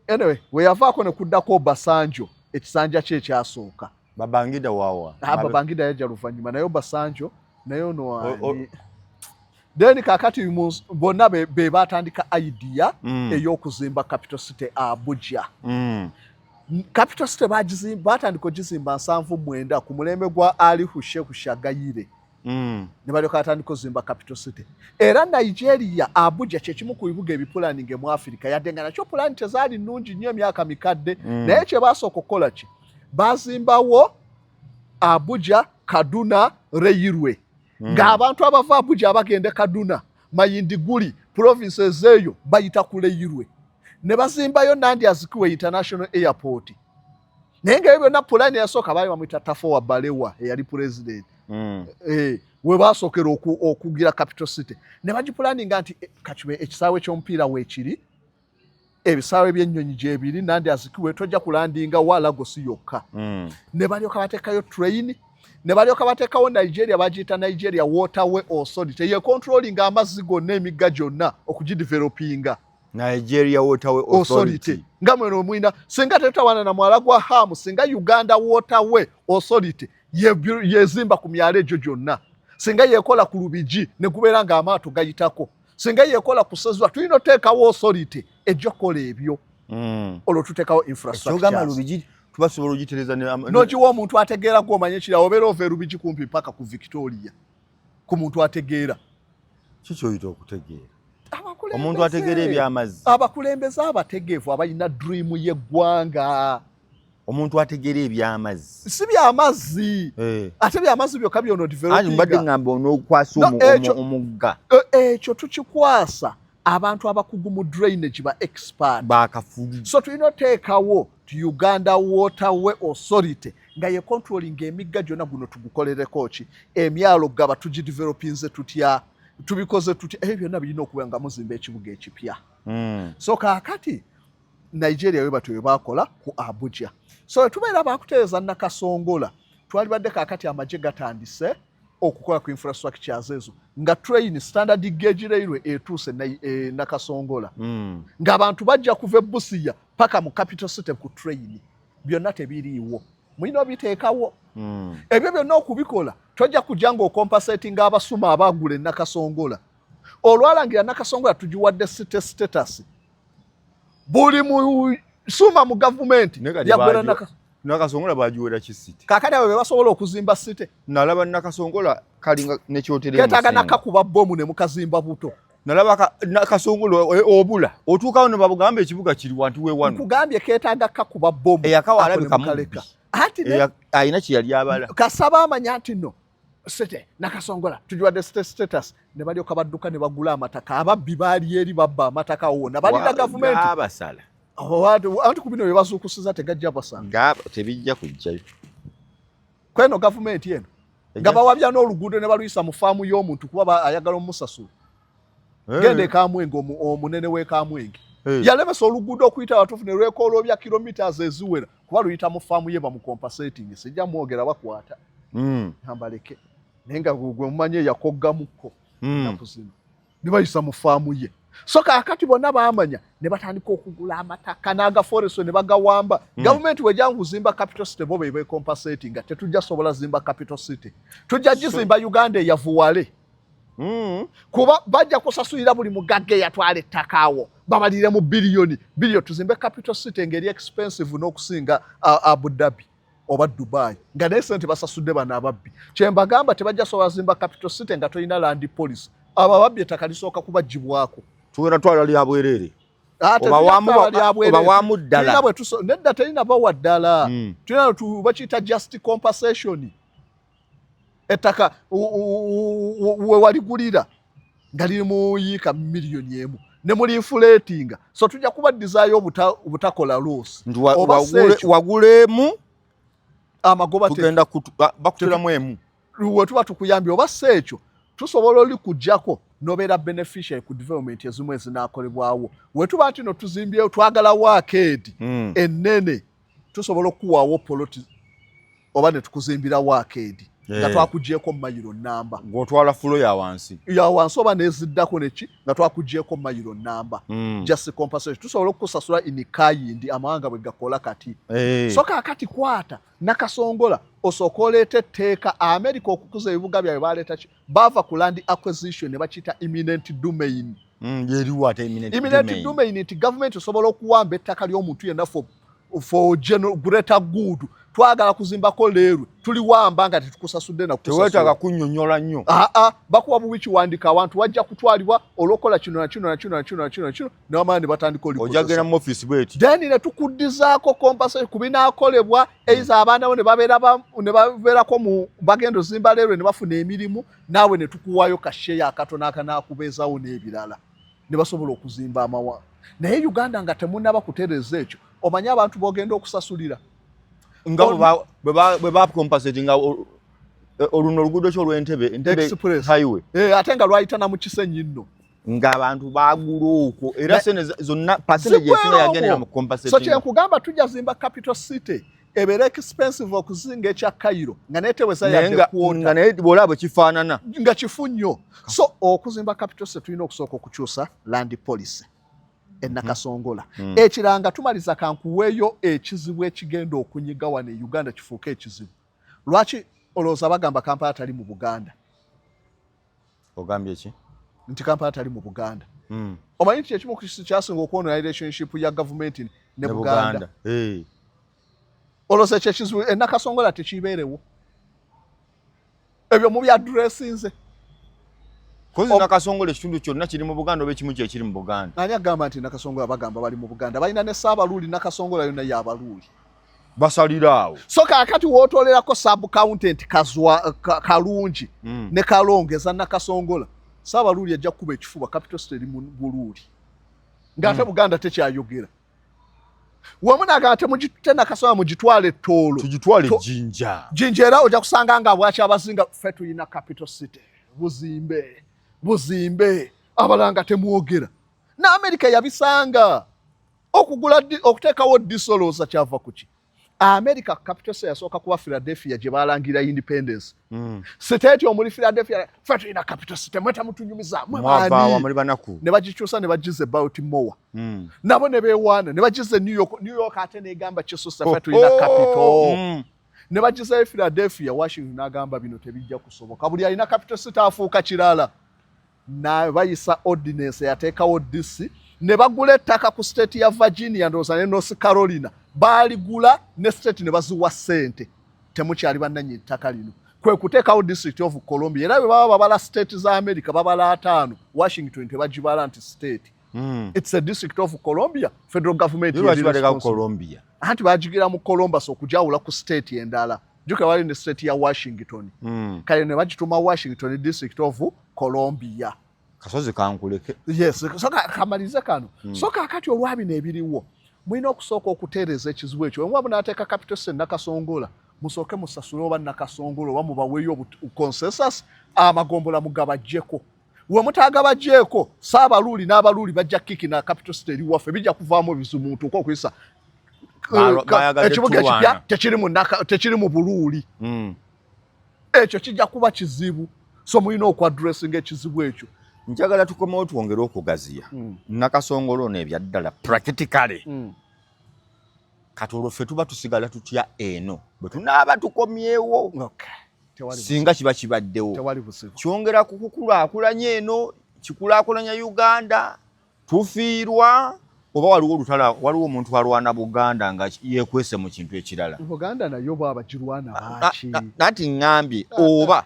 Anyway, we yavaako ne kuddako Obasanjo, ekisanja kye ekyasooka. Babangida wawa? Babangida yajja luvannyuma, naye Obasanjo naye ono ani. Then kakati bonna be batandika idea ey'okuzimba capital city Abuja. Capital city batandika ogizimba 79 ku mulembe gwa Aliyu Shehu Shagari. Ne balyoka batandika ozimba capital city. Era Nigeria, Abuja kyekimu ku bibuga ebipulaninge mu Africa, yadde nga nakyo pulaani tezaali nnungi nnyo emyaka mikadde. Naye kye basooka okukola ki? Bazimbawo Abuja Kaduna Railway, ng'abantu abava Abuja abagenda Kaduna, Maiduguri, provinces eyo bayita ku railway. Ne bazimbayo Nnamdi Azikiwe International Airport, naye nga ebyo byonna pulaani eyasooka baali bamuyita Tafawa Balewa eyali president. We basookera okugira capital city ne bagipulaninga nti kakibe ekisaawe ky'omupiira weekiri, ebisaawe by'ennyonyi gyebiri, Nnamdi Azikiwe tojja kulandinga wa Lagos yokka. Ne balyoka bateekayo train, ne balyoka bateekawo Nigeria, bagiyita Nigeria Waterway Authority, ye controlling amazzi gonna, emigga gyonna okugidevelopinga. Nigeria Waterway Authority nga mweno omwina, singa tetutawana na mwala gwa Hamu, singa Uganda Waterway Authority yezimba ku myalo egyo gyonna, singa yekola ku Lubigi ne gubeera nga amaato gayitako, singa yekola ku Sezwa. Tulina oteekawo authority ejja okukola ebyo. Olwo tuteekawo infrastructure. Lubigi tubasobola ogitereza. N'ogiwa omuntu ategeera, gw'omanya ekira obeera ova e Lubigi kumpi paka ku Victoria, ku muntu ategeera. Kikyoyita okutegeera? Omuntu ategeera ebyamazzi? Abakulembeze abategeevu abalina dream y'eggwanga. Omuntu ategeera ebyamazzi? Si byamazzi. Ate byamazzi byokka byono. Mbadde ngamba onookwasa omugga. Ekyo tukikwasa abantu abakugu mu drainage, ba expert. Bakafulu. So tulina oteekawo ti Uganda Waterway Authority nga ye controlling emigga gyonna. Guno tugukolereko ki? Emyalo gaba tugidevelopinze tutya? Tubikoze tutya? Ebyo byonna birina okuba nga muzimba ekibuga ekipya. So kaakati Nigeria we batyo bakola ku Abuja. So tubeera bakutereeza Nakasongola, twalibadde kaakati amagye gatandise okukola ku infrastructures ezo, nga train standard gauge railway etuuse Nakasongola, ng'abantu bajja kuva e Busia paka mu capital city ku train. Byonna tebiriiwo, mulina obiteekawo. Ebyo byonna okubikola tojja kujja ng'ocompensatinga abasuma abagula e Nakasongola. Olwalangira Nakasongola tugiwadde city status, buli musuma mu gavumenti yagwera Nakasongola bagiwera ki city? Kakati abo be basobola okuzimba city. Nalaba Nakasongola kalinga nekyotere. Ketaaga nakakuba bomu ne mukazimba buto. Nalaba Nakasongola obula otuukawo ne babugamba ekibuga kiri wantu we wano. Nkugambye ketaaga kakuba bomu. Eyakawa alabika mubbi. Ati alina kye yali abala. Kasaba amanya nti no city Nakasongola tugiwadde city status, ne balyoka badduka ne bagula amataka. Ababbi baali eri babba amataka wonna, balina gavumenti. Abasala. Anti ku bino bye bazuukusiza tegajja basala. Tebijja kujjayo. Kweno gavumenti eno nga bawabya n'oluguudo ne baluyisa mu faamu y'omuntu kuba ayagala omusasula. Genda ekamwenge, omunene w'ekamwenge yalemesa oluguudo okuyita watuufu ne lwekooloobya kilometers eziwera kuba luyita mu faamu ye, bamucompensating. Sijja mwogera, bakwata. Ambaleke, naye nga gwe mumanyi eyakoggamukko ennaku zino ne bayisa mu faamu ye. So kaakati bonna baamanya ne batandika okugula amataka n'agaforest ne bagawamba. Gavumenti wejja kuzimba capital city, bo be becompensating nga tetujja sobola zimba capital city, tujja gizimba Uganda eyavuwale. Kuba bajja kusasulira buli mugagga eyatwala ettaka awo, babalire mu biliyoni biliyoni, tuzimbe capital city ngeri expensive n'okusinga Abu Dhabi oba Dubai, nga naye sente basasudde bano ababbi. Kyembagamba, tebajja sobola zimba capital city nga tolina land policy. Abo ababbi ettaka lisooka kubagibwako. Tugenda twala lya bwereere. Obawamu ddala? Nedda, terina bawa ddala. Tulina bakiyita just compensation. Ettaka we waligulira nga liri mu yiika 1 million ne muli inflatinga, so tujja kubaddizaayo obutakola loss. Wagulemu. Amagoba. Tugenda bakuteramu emu. We tuba tukuyambye, oba si ekyo tusobola oli kujjako nobeera beneficiary ku development ezimu ezinaakolebwawo. We tuba nti no tuzimbyewo, twagalawo arcade ennene, tusobola okukuwaawo poloti oba ne tukuzimbirawo arcade nga twakugyeko mayiro namba. Ng'otwala floor ya wansi. Ya wansi oba neziddako neki, nga twakugyeko mayiro namba. Just compensation, tusobola okukusasula in kind, amawanga bwe gakola kati. So kaakati kwata Nakasongola osooka oleeta etteeka. America okukuza ebibuga byabwe baleeta ki? Baava ku land acquisition ne bakiyita eminent domain. Eriwo ate eminent Eminent domain nti gavumenti osobola okuwamba ettaka ly'omuntu yenna for general greater good. Twagala kuzimbako leerwe, tuliwamba nga tetukusasudde. Teweetaaga kunnyonnyola nnyo. Aa, bakuwa bubi kiwandika, abantu wajja kutwalibwa olw'okukola kino na kino na kino na kino na kino na kino, newamala ne batandika. Ojja genda mu ofiisi bweti. Then ne tukuddizaako compensation ku binaakolebwa eiza abaana bo ne babeerako mu bagenda ozimba leerwe ne bafuna emirimu, naawe ne tukuwaayo kasheya akatono akanaakubeezawo n'ebirala ne basobola okuzimba amawa. Naye Uganda nga temunaba kutereeza ekyo, omanye abantu bogenda okusasulira nga bwe bacompensatinga oluno oluguudo ki olw'Entebe, Entebbe highway. Ate nga lwayita na mu Kisenyi nno. Ng'abantu baagula okwo, era sente zonna, percentage esinga yagendera mu compensating. So kyenkugamba, tujja zimba capital city ebeera expensive okusinga ekya Cairo, nga neteweza yadde quarter. Naye bw'olaba bwe kifaanana. Nga kifu nnyo. So okuzimba capital city, tulina okusooka okukyusa land policy enakasongola. Ekiranga tumaliza, kankuweeyo ekizibu ekigenda okunyiga wano e Uganda kifuuke ekizibu. Lwaki olowooza bagamba Kampala tali mu Buganda? Ogambye ki? Nti Kampala tali mu Buganda. Omanyi nti ekimu kyasinga okwonona relationship ya gavumenti ne Buganda? Olowooza ekyo ekizibu enakasongola tekibeerewo? Ebyo mubyaddressinze? Kozi Nakasongola ekitundu kyonna kiri mu Buganda oba ekimu kyekiri mu Buganda? Ani agamba nti Nakasongola? Bagamba bali mu Buganda, balina ne Saabaluuli. Nakasongola yonna yabaluuli. Basalira awo. So kaakati wootolerako sub county nti Kazwa, Kalungi ne Kalonge eza Nakasongola, Saabaluuli ajja kukuba ekifuba, capital city eri mu Buluuli, ng'ate Buganda tekyayogera wamu naga temugite Nakasongola, mugitwale Ettoolo. Tugitwale Jinja. Jinja, era ojja kusanga nga bwaki abazinga ffe tulina capital city, buzimbe buzimbe, abalala nga temwogera. Ne Amerika yabisanga okugula okuteekawo disolooza kyava kuki? America capital city yasooka kuba Philadelphia, gye balangira independence. State omuli Philadelphia, ffe tulina capital city, mwe temutunyumiza. Mwe banaku. Ne bagikyusa ne bagiza Baltimore. Nabo ne beewaana ne bagiza New York. New York ate negamba kisusa, ffe tulina capital. Ne bagizayo Philadelphia. Washington n'agamba bino tebijja kusoboka, buli alina capital city afuuka kirala. Bayisa ordinance yateekawo DC, ne bagula ettaka ku state ya Virginia, ndowooza ne North Carolina baaligula, ne state ne baziwa ssente, temukyali bannannyini ttaka lino. Kwe kuteekawo District of Columbia. Era bwe baba babala state za America, babala 50, Washington tebagibala nti state. It's a District of Columbia, federal government. Anti bagigira mu Columbus okujawula ku state endala. Juka wali ne state ya Washington. Kale ne bagituma Washington District of Columbia. Kasozi kankuleke. Yes, so kamalirize kano. So kakati olwabino ebiriwo, mulina okusooka okutereeza ekizibu ekyo. Emwa bunaateeka capital city Nakasongola, musooke musasule oba Nakasongola oba mubaweeyo consensus, amagombola mugabajjeko. We mutagabajjeeko, Saabaluuli n'abaluuli bajja kiki na capital city eri waffe, bijja kuvaamu ebizibu. Mutuuke okuyisa ekibuga ekipya tekiri mu Buluuli. Ekyo kijja kuba kizibu, so mulina okwaddressinga ekizibu ekyo. Njagala tukomewo twongere okugaziya. Nakasongola ono ebyaddala practically. Kati olwo ffe tuba tusigala tutya eno bwe tunaaba tukomyewo? Singa kiba kibaddewo, kyongera kukukulaakulanya eno, kikulaakulanya Uganda, tufiirwa oba waliwo olutala, waliwo omuntu alwana Buganda nga yeekwese mu kintu ekirala? Buganda nayo bwabagirwana baki? Nanti ŋŋambye oba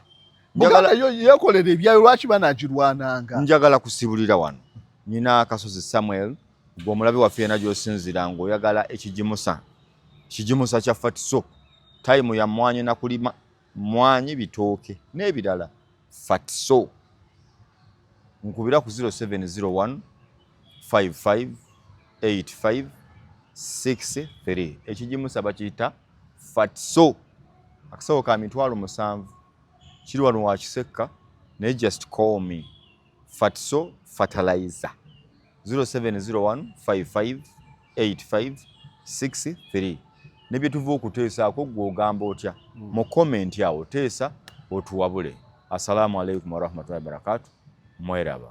Buganda yo yeekolera ebyayo, lwaki banagirwananga? Njagala kusibulira wano nyina Akasozi Samuel, gwe omulabi waffe yena gy'osinzira ng'oyagala ekigimusa, kigimusa kya Fatiso, time ya mmwanyi na kulima mmwanyi, bitooke n'ebirala. Fatiso, nkubira ku 0701 55 85 63. Ekigimusa bakiyita Fatiso, akasawo ka 70,000, kiri wano wakisekka, naye just call me. Fatiso fertilizer, 0701 55 85 63. Ne bye tuva okuteesaako, gwe ogamba otya? Mu comment awo teesa otuwabule. Assalamu alaikum warahmatullahi wabarakatu. Mweraba.